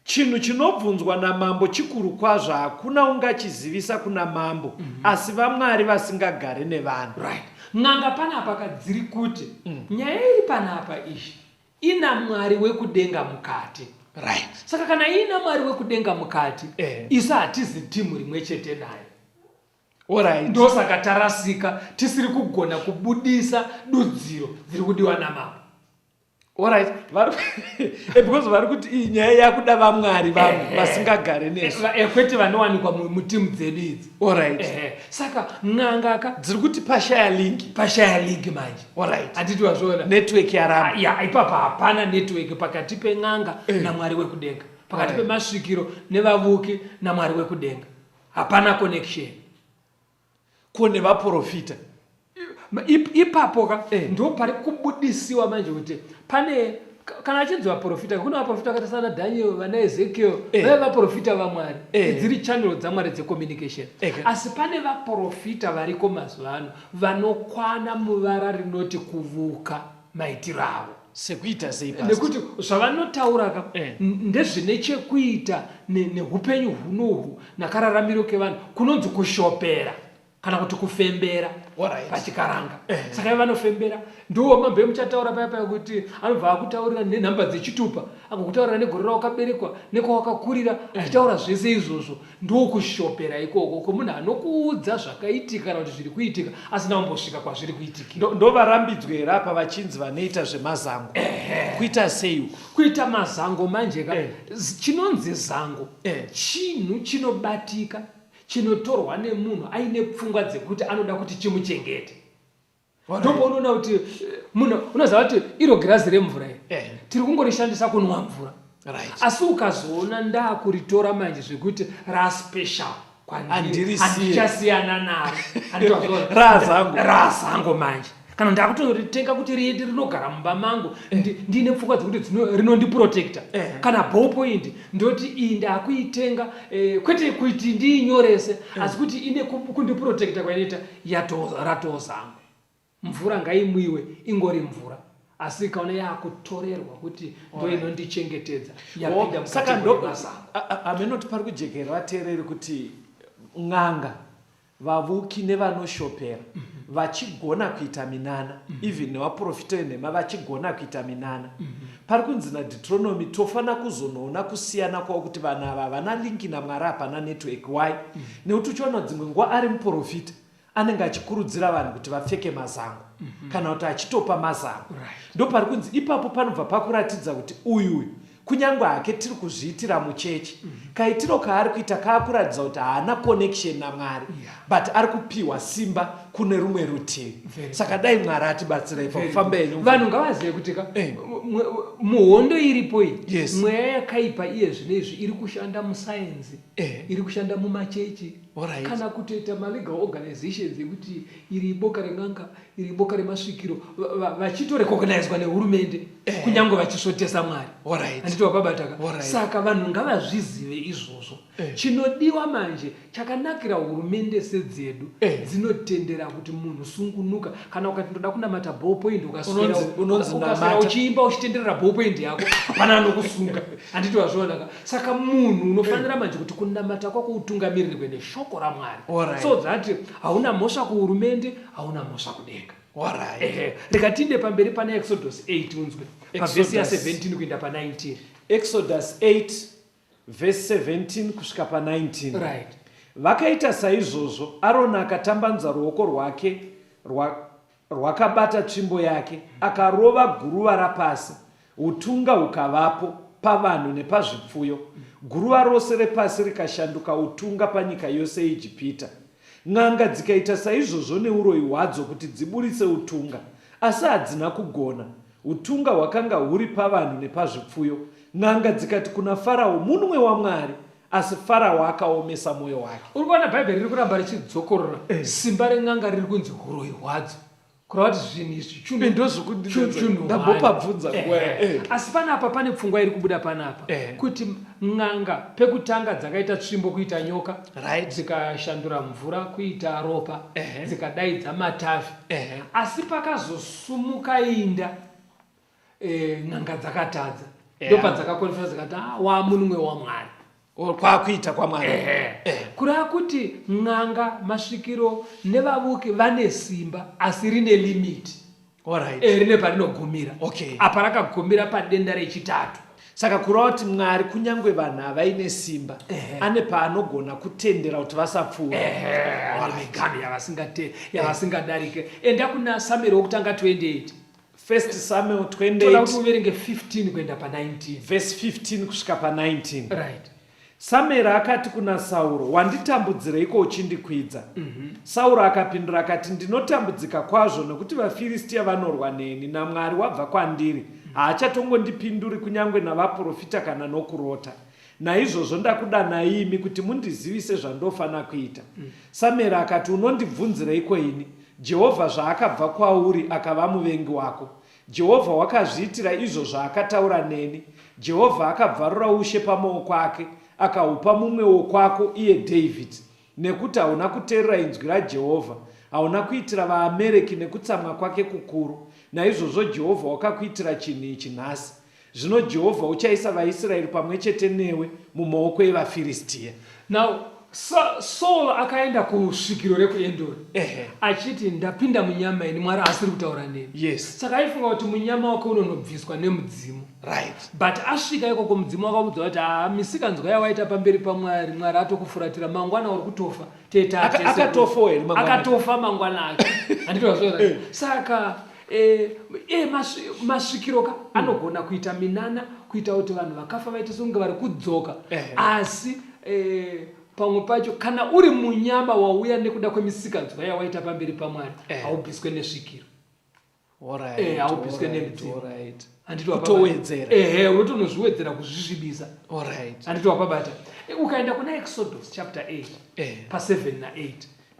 Chinhu chinobvunzwa namambo chikuru kwazvo, hakuna ungachizivisa kuna mambo, asi vamwari vasingagare nevanhu. Right. N'anga panapa ka dziri kuti nyaya iri panapa ishi ina Mwari wekudenga mukati. Right. Saka kana iina Mwari wekudenga mukati, isu hatizi timu rimwe chete naye. Alright. Ndosaka tarasika tisiri kugona kubudisa dudziro dziri kudiwa namambo. Alright. Vari because vari kuti iyi nyaya yakuda vamwari vamwe vasingagare nesu. Kwete vanowanikwa mutimu dzedu idzi. Alright. Saka n'anga ka dziri kuti pashaya link. Pashaya link manje. Alright. Handiti wazviona? Network yaramba. Ya, ipapa hapana network pakati pen'anga naMwari wekudenga. Pakati pemasvikiro nevavuki naMwari wekudenga. Hapana connection. Ko nevaporofita? Ipapo ka ndo pari kubudisiwa manje kuti pane kana achinzi vaporofita, kune vaporofita vakaita sana Daniel, vana Ezekiel, vaiva vaporofita vaMwari, dziri channel dzaMwari dzecommunication. Asi pane vaporofita variko mazuva ano vanokwana muvara rinoti kuvuka maitiro avo. Sekuita sei, Pastor? Nekuti zvavanotaura ka ndezvine chekuita neupenyu hunohu nakararamiro kevanhu kunonzi kushopera kana kuti kufembera pachikaranga. Saka ivo vanofembera ndiwo mambo emuchataura paya paya kuti anobva akutaurira nenhamba dzechitupa, agokutaurira negore rawakaberekwa nekwawakakurira, achitaura zvese izvozvo. Ndokushopera ikoko kwemunhu anokuudza zvakaitika kana kuti zviri kuitika asina kumbosvika kwazviri kuitikira. Ndovarambidzwe here apa vachinzi vanoita zvemazango? Kuita sei uku? Kuita mazango manje ka, chinonzi zango chinhu chinobatika chinotorwa nemunhu aine pfungwa dzekuti anoda kuti chimuchengete. Ndopaunoona kuti munhu unoziva kuti iro girazi remvura iri tiri kungorishandisa kunwa mvura. Asi ukazoona ndakuritora manje zvekuti raspecial kwandiri, handichasiyana naro. Razango. Razango manje. Kana ndakutoritenga kuti riende rinogara mumba mangu, ndiine pfungwa dzekuti rinondiprotecta. Kana ballpoint ndoti iyi ndakuitenga, kwete kuti ndiinyorese, asi kuti ine kundiprotecta kwainoita, ratozango. Mvura ngaimwiwe ingori mvura, asi ikaona yakutorerwa kuti ndo inondichengetedza, yapinda Saka mukategori mazango. Hamenoti pari kujekera vateereri kuti n'anga, vavuki nevanoshopera vachigona kuita minana, even nevaprofita venhema vachigona kuita minana. Pari kunzi naDeuteronomy tofana kuzonoona kusiyana kwavo kuti vanhu ava havana linki naMwari, hapana network. Why? Nekuti uchiona dzimwe nguva ari muprofita anenge achikurudzira vanhu kuti vapfeke mazango kana kuti achitopa mazango. Ndopari kunzi ipapo panobva pakuratidza kuti uyu uyu kunyange hake tiri kuzviitira muchechi, kaitiro kaari kuita kaakuratidza kuti haana connection naMwari, but ari kupiwa simba kune rumwe rutivi. Saka dai Mwari atibatsira ipapo. Famba henyu. Vanhu ngavazive kuti ka muhondo iripo iyi, mweya yakaipa iye zvino izvi iri kushanda musayenzi, iri kushanda mumachechi, kana kutoita malegal organizations ekuti iri boka ren'anga, iri boka remasvikiro, vachitorecognizwa nehurumende, kunyange vachisvotesa Mwari. Handiti wapabata ka? Saka vanhu ngavazvizive izvozvo. Chinodiwa manje chakanakira hurumende sedzedu dzinotendera kuti munhu sungunuka. Kana ukati ndoda kunamata ballpoint, Unonzi ukaswera namata. uchiimba uchitenderera ballpoint yako, hapana anokusunga. Handiti wazviona ka? Saka munhu unofanira manje kuti kunamata kwako utungamirirwe neshoko raMwari. So that hauna mhosva kuhurumende, hauna mhosva kudenga. Rega tiinde pamberi pana Exodus 8 unzwe pavhesi ya Exodus. 17 kuenda pa 19. Exodus 8 vhesi 17 kusvika pa 19. Vakaita saizvozvo, Aroni akatambanudza ruoko rwake rwakabata tsvimbo yake, akarova guruva rapasi, utunga hukavapo pavanhu nepazvipfuyo. Guruva rose repasi rikashanduka utunga panyika yose yeIjipita. N'anga dzikaita saizvozvo neuroyi hwadzo kuti dziburitse utunga, asi hadzina kugona. Utunga hwakanga huri pavanhu nepazvipfuyo. N'anga dzikati kuna Farao, Munwe waMwari! Asi Farao akaomesa mwoyo wake. Uri kuona Bhaibheri riri kuramba richidzokorora simba ren'anga riri kunzi huroyi hwadzo, kureva kuti zvinhu izvi Ndozvokundinetsa. chunhu Ndambopabvunza hwani. nguva Asi panapa pane pfungwa iri kubuda panapa kuti n'anga pekutanga dzakaita tsvimbo kuita nyoka, dzikashandura mvura kuita ropa, dzikadaidza matavi. Asi pakazosumuka inda, n'anga dzakatadza. Ndopadzakakonfesa dzikati, wamunwe waMwari. Kwakuita kwaMwari. Kureva kuti n'anga, masvikiro nevavuki vane simba, asi rine limit. Rine parinogumira. Apa rakagumira padenda rechitatu. Saka kureva kuti Mwari kunyange vanhu havaine simba, ane paanogona kutendera kuti vasapfuura. Ane miganhu yavasingadarike. Enda kuna Samueri wokutanga 28. First Samuel 28. Toda kuti uverenge 15 kuenda pa 19. Verse 15 kusvika pa 19. Right. Samueri akati kuna Sauro, Wanditambudzireiko uchindikwidza? Mm -hmm. Sauro akapindura akati, Ndinotambudzika kwazvo nokuti vaFiristia vanorwa neni, naMwari wabva kwandiri, haachatongondipinduri kunyange navaprofita kana nokurota. Naizvozvo ndakudanai imi kuti mundizivise zvandofana kuita. Mm. Samueri akati, Unondibvunzireiko ini? Jehovha zvaakabva kwauri akava muvengi wako. Jehovha wakazviitira izvo zvaakataura neni. Jehovha akabvarura ushe pamaoko ake, akahupa mumwe wokwako, iye Dhavhidhi. Nekuti hauna kuteerera inzwi raJehovha, hauna kuitira vaAmereki nekutsamwa kwake kukuru, naizvozvo Jehovha wakakuitira chinhu ichi nhasi. Zvino Jehovha uchaisa vaIsraeri pamwe chete newe mumaoko evaFiristia. Now, Saul akaenda kusvikiro rekuEndori achiti ndapinda munyama ini, Mwari asiri kutaura neni. Yes. Saka aifunga kuti munyama wake unonobviswa nemudzimu. Right. But asvika ikoko mudzimu wakaudza kuti haa misikanzwa yawaita pamberi paMwari, Mwari atokufuratira, mangwana uri kutofa. Teta Akatofa here mangwana? Akatofa mangwana ake. Handiti eh. Saka eh, eh, masvikiro ka anogona kuita minana kuita kuti vanhu vakafa vaite sekunge vari kudzoka eh. Asi eh, pamwe pacho kana uri munyama wauya nekuda kwemisikanzwa yawaita pamberi paMwari eh. haubviswe nesvikiro. Eh, haubviswe nemidzimu. Kutowedzera. Ehe, unotonozviwedzera kuzvisvibisa. Alright. Handiti wapabata. Eh, ukaenda kuna Exodus chapter 8 eh. pa 7 na 8.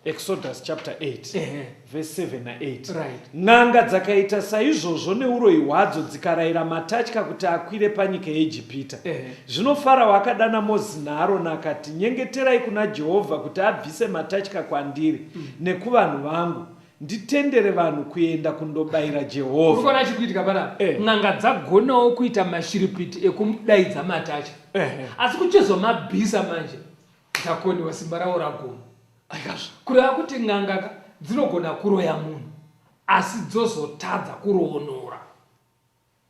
Exodus chapter 8 eh. verse 7 na 8. Right. N'anga dzakaita saizvozvo neuroyi hwadzo dzikarayira matatya kuti akwire panyika yeIjipita. Eh. Zvino Farao akadana Mozisi naAroni akati, Nyengeterai kuna Jehovha kuti abvise matatya kwandiri nekuvanhu vangu, Nditendere vanhu kuenda kundobayira Jehovha. Uri kuona chiri kuitika panapa? Eh. N'anga dzagonawo kuita mashiripiti ekumudaidza matatya. Eh. Asi kuchizomabvisa manje dzakoniwa simba ravo raguma. Aikazve. Kureva kuti n'anga ka dzinogona kuroya munhu asi dzozotadza kuroonora.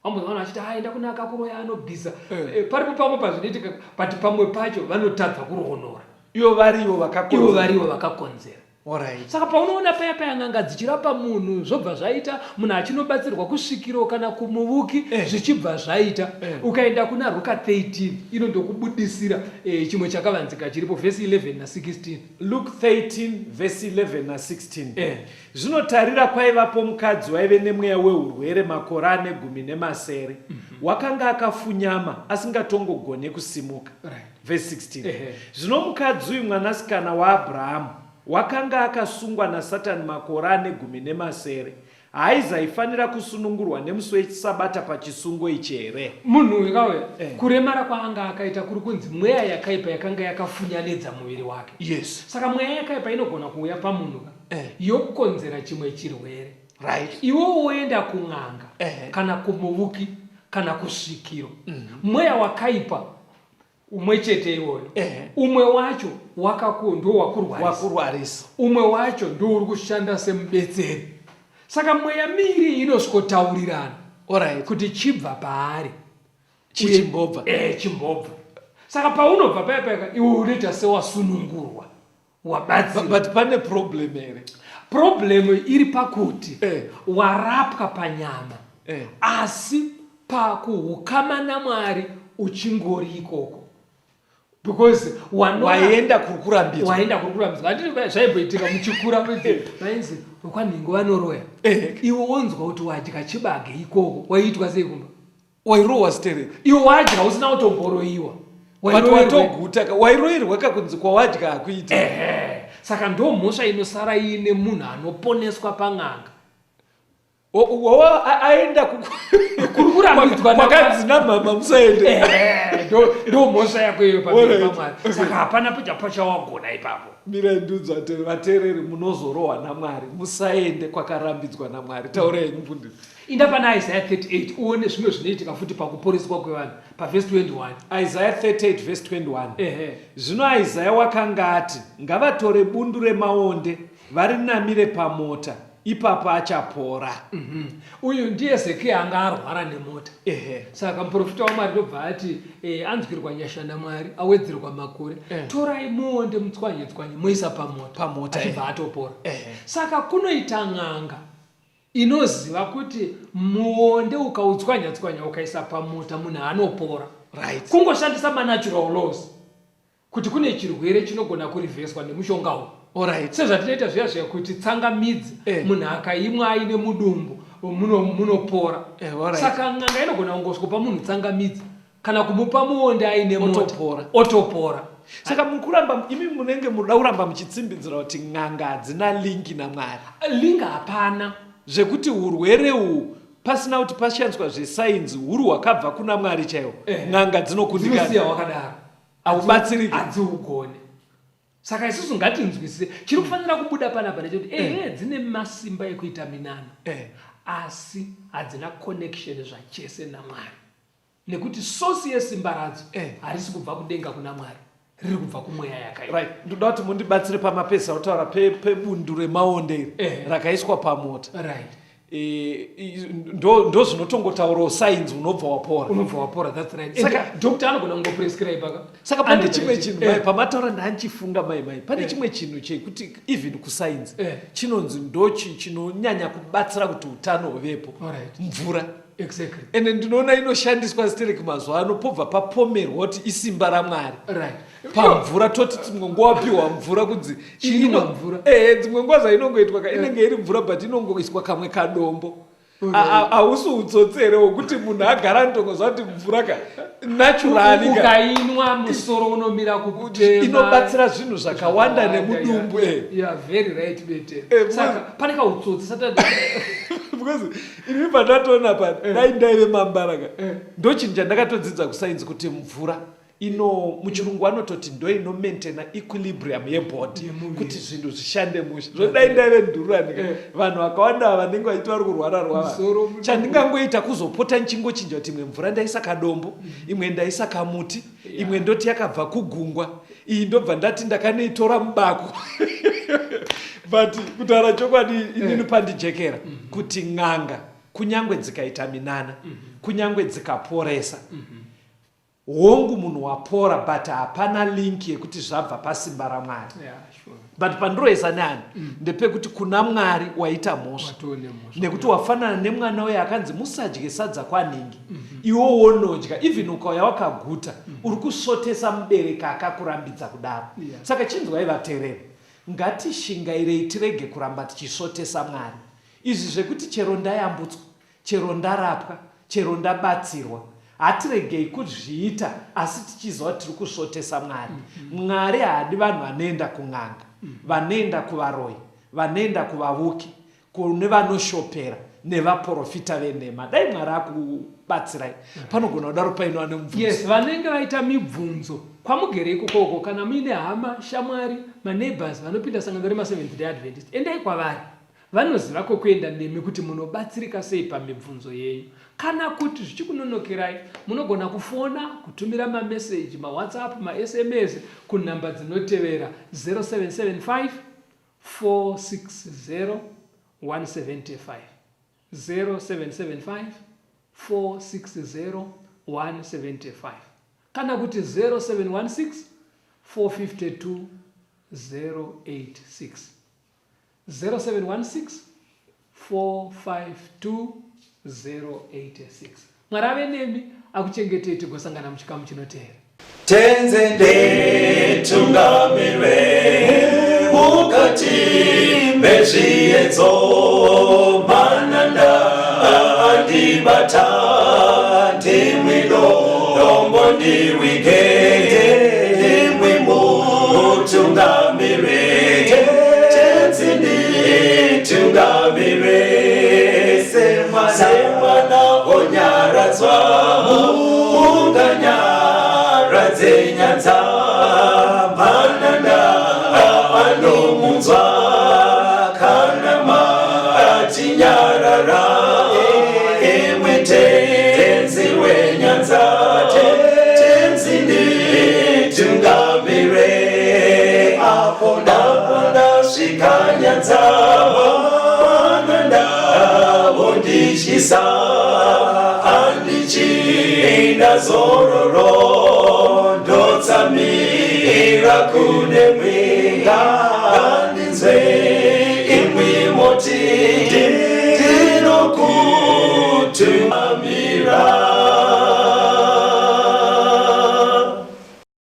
Vamwe vanhu vachiti ah, enda kune akakuroya anobvisa. Eh. Eh, paripo pamwe pazvinoitika but pamwe pacho vanotadza kuroonora. Ivo varivo vakakonzera. Ivo varivo vakakonzera. Alright. Saka paunoona paya paya n'anga dzichirapa munhu zvobva zvaita munhu achinobatsirwa kusvikiro kana kumuvuki eh. zvichibva zvaita eh. Ukaenda kuna Ruka 13 inondokubudisira eh, chimwe chakavanzika chiripo vhesi 11 na 16. Luke 13 vhesi 11 na 16. Eh. Zvino tarira, kwaivapo mukadzi waive nemweya weurwere makore ane 16, wakanga akafunyama, asingatongogone kusimuka. Right. Verse 16. Ehe. Zvino mukadzi uyu mwanasikana waAbhurahamu wakanga akasungwa naSatani makore ane 16, haaizaifanira kusunungurwa nemusi weSabata pachisungo ichi here? Munhu uyu kauya Eh. kuremara kwaanga akaita kuri kunzi mweya yakaipa yakanga yakafunyanidza muviri wake. Yes. Saka mweya yakaipa inogona kuuya pamunhu ka Eh. yokonzera chimwe chirwere. Right. Iwe woenda kun'anga Eh. kana kumuvuki kana kusvikiro. Mweya wakaipa umwe chete iwoyo. Eh. Umwe wacho wakaku ndo wakurwarisa. Wakurwarisa. Umwe wacho ndo uri kushanda semubetseri. Saka mweya miiri inosvikotaurirana Alright. kuti chibva paari. Chichimbobva. Eh, chimbobva. Saka paunobva paya paya iwe unoita sewasunungurwa. Wabatsirwa. But pane problem here? Problem iri pakuti eh. warapwa panyama eh. Asi pakuhukama naMwari uchingori ikoko because waenda kuri kurambidzwa, waenda kuri kurambidzwa. Handiti zvaimboitika muchikura vainzi vekwanhingo vanoroya eh. Iwe wonzwa kuti wadya chibage ikoko waiitwa sei kumba? Wairohwa stereki. Iwe wadya usina kutomboroiwa. But watoguta ka wairoirwa ka kunzi kwawadya hakuiti. Ehe. Saka ndomhosva inosara iine munhu anoponeswa pan'anga. Wawa aenda kuri kurambidzwa kwakanzi namama musaende. Ehe, ndo mhosva yako iyoyo pamberi paMwari. Saka hapana pachawagona ipapo. Mirai ndiudze vateereri munozorohwa naMwari musaende kwakarambidzwa naMwari. Taurai henyu mfundisi. Inda pana Isaiah 38 uone zvimwe zvinoitika futi pakuporeswa kwevanhu pavhesi 21. Isaiah 38 vhesi 21. Ehe. Zvino Isaiah wakanga ati, Ngavatore bundu remaonde varinamire pamota. Ipapo achapora. Uyu ndiye Zekiya anga arwara nemota. Ehe. Saka muprofita waMwari ndobva ati eh, anzwirwa nyasha naMwari awedzerwa makore. Eh. Torai muonde mutswanye tswanye moisa pamota. Pamota, Achibva eh. atopora. Ehe. Saka kunoita n'anga inoziva kuti muonde ukautswanya tswanya ukaisa pamota munhu anopora. Right. Kungoshandisa manatural laws. Kuti kune chirwere chinogona kurivheswa nemushonga uyu. Alright. Sezvatinoita zviya zviya kuti tsangamidzi Eh. munhu akaimwa aine mudumbu munopora. Eh, alright. Saka n'anga inogona kungosvikopa munhu tsangamidzi kana kumupa muonde aine mota. Otopora. Otopora. Saka mukuramba imi munenge munoda kuramba muchitsimbidzira kuti n'anga hadzina linki naMwari. Link hapana. Zvekuti urwere uhu pasina kuti pashandiswa zvesainzi huri hwakabva kuna Mwari chaiwo. Eh. N'anga dzinokundikana. Dzinosiya hwakadaro. Haubatsiriki. Hadziugone. Saka isusu ngatinzwisise chiri kufanira kubuda panapa ndechekuti ehe dzine masimba ekuita minana Eh. asi hadzina connection zvachese naMwari nekuti source yesimba radzo Eh. harisi kubva kudenga kuna Mwari, riri kubva kumweya yakaipa. Right, ndoda kuti mundibatsire pamapesa autaura pebundu remaonde iri Eh. rakaiswa pamota. Right. Ndo zvinotongotaurawo sainzi unobva wapora. Unobva wapora, that's right. Saka And doctor anogona kungoprescribe ka. Saka pane chimwe chinhu Eh. mai pamataura ndanchifunga mai mai pane Eh. chimwe chinhu chekuti even kusainzi Eh. chinonzi ndochi chinonyanya kubatsira kuti utano huvepo. Alright. Mvura. Exactly. Ende ndinoona inoshandiswa stereki mazuva ano pobva papomerwa kuti isimba raMwari. Right. Pamvura toti dzimwe nguva wapiwa mvura kunzi Chinwa mvura. Dzimwe nguva zvainongoitwa ka inenge iri mvura but inongoiswa kamwe kadombo. Alright. Hausi utsotsi here wekuti munhu agara anotongoziva kuti mvura ka naturally ka. Ukainwa musoro unomira kutema. Inobatsira zvinhu zvakawanda Zvakawanda, nemudumbu, yeah. eh. You are very right, Bete. Saka pane kautsotsi sata Because ini pandatoona pa dai ndaive mambara ka. Ndochinhu chandakatodzidza kusainzi kuti mvura ino muchirungu vanototi ndo ino maintaina equilibrium yebody Yemuviri. kuti zvinhu zvishande mushe. Zvodai ndaive ndururani ka. Vanhu vakawanda vanenge vachiti vari kurwara rwara. Musoro mudumbu. Chandingangoita kuzopota ndichingochinja kuti imwe mvura ndaisa kadombo, imwe ndaisa kamuti, imwe ndoti yakabva kugungwa, iyi ndobva ndati ndakanoitora mubako. But kutaura chokwadi inini pandijekera kuti n'anga kunyangwe dzikaita minana, kunyangwe dzikaporesa, hongu munhu wapora but hapana link yekuti zvabva pasimba raMwari. Yeah, sure. But pandiroesa neani ndepekuti kuna Mwari waita mhosva. Watoo nemhosva. Nekuti wafanana nemwana uye akanzi musadye sadza kwaningi. Iwe wonodya even ukauya wakaguta uri kusvotesa mubereki akakurambidza kudaro. Saka chinzwai vatereri, ngatishingairei tirege kuramba tichisvotesa Mwari. Izvi zvekuti chero ndayambutswa, chero ndarapwa, chero ndabatsirwa, hatiregei kuzviita asi tichiziva kuti tiri kusvotesa Mwari. Mwari haadi vanhu vanoenda kun'anga, vanoenda kuvaroyi, vanoenda kuvavuki, kune vanoshopera nevaporofita venhema. Dai Mwari akubatsirai. Panogona kudaro painova nemubvunzo. Yes, vanenge vaita mibvunzo kwamugere ikokoko, kana muine hama, shamwari, maneighbors vanopinda sangano remaSeventh Day Adventist, endai kwavari. Vanoziva kwekuenda nemi kuti munobatsirika sei pamibvunzo yenyu. Kana kuti zvichikunonokerai, munogona kufona, kutumira mameseji, maWhatsApp, maSMS kunhamba dzinotevera 0775 460 175, 0775 460 175 kana kuti 0716 452 086. 0716 452 086. Mwari ave nemi, akuchengetei, tigosangana muchikamu chinoteera. Tenze nditungamire mukati mezviedzo, mananda andibata, ndimwi dombo ndiwige, ndimwi mutungamire. Tenzi nditungamire semwana onyaradzwa, munganyaradze nyanza, mananda anomunzwa, kana matinyarara, imwe tenzi wenyanza, tenzi nditungamire, apo ndasvika nyanza. Anondisimbisa andichina zororo, ndotsamira kune mwenga.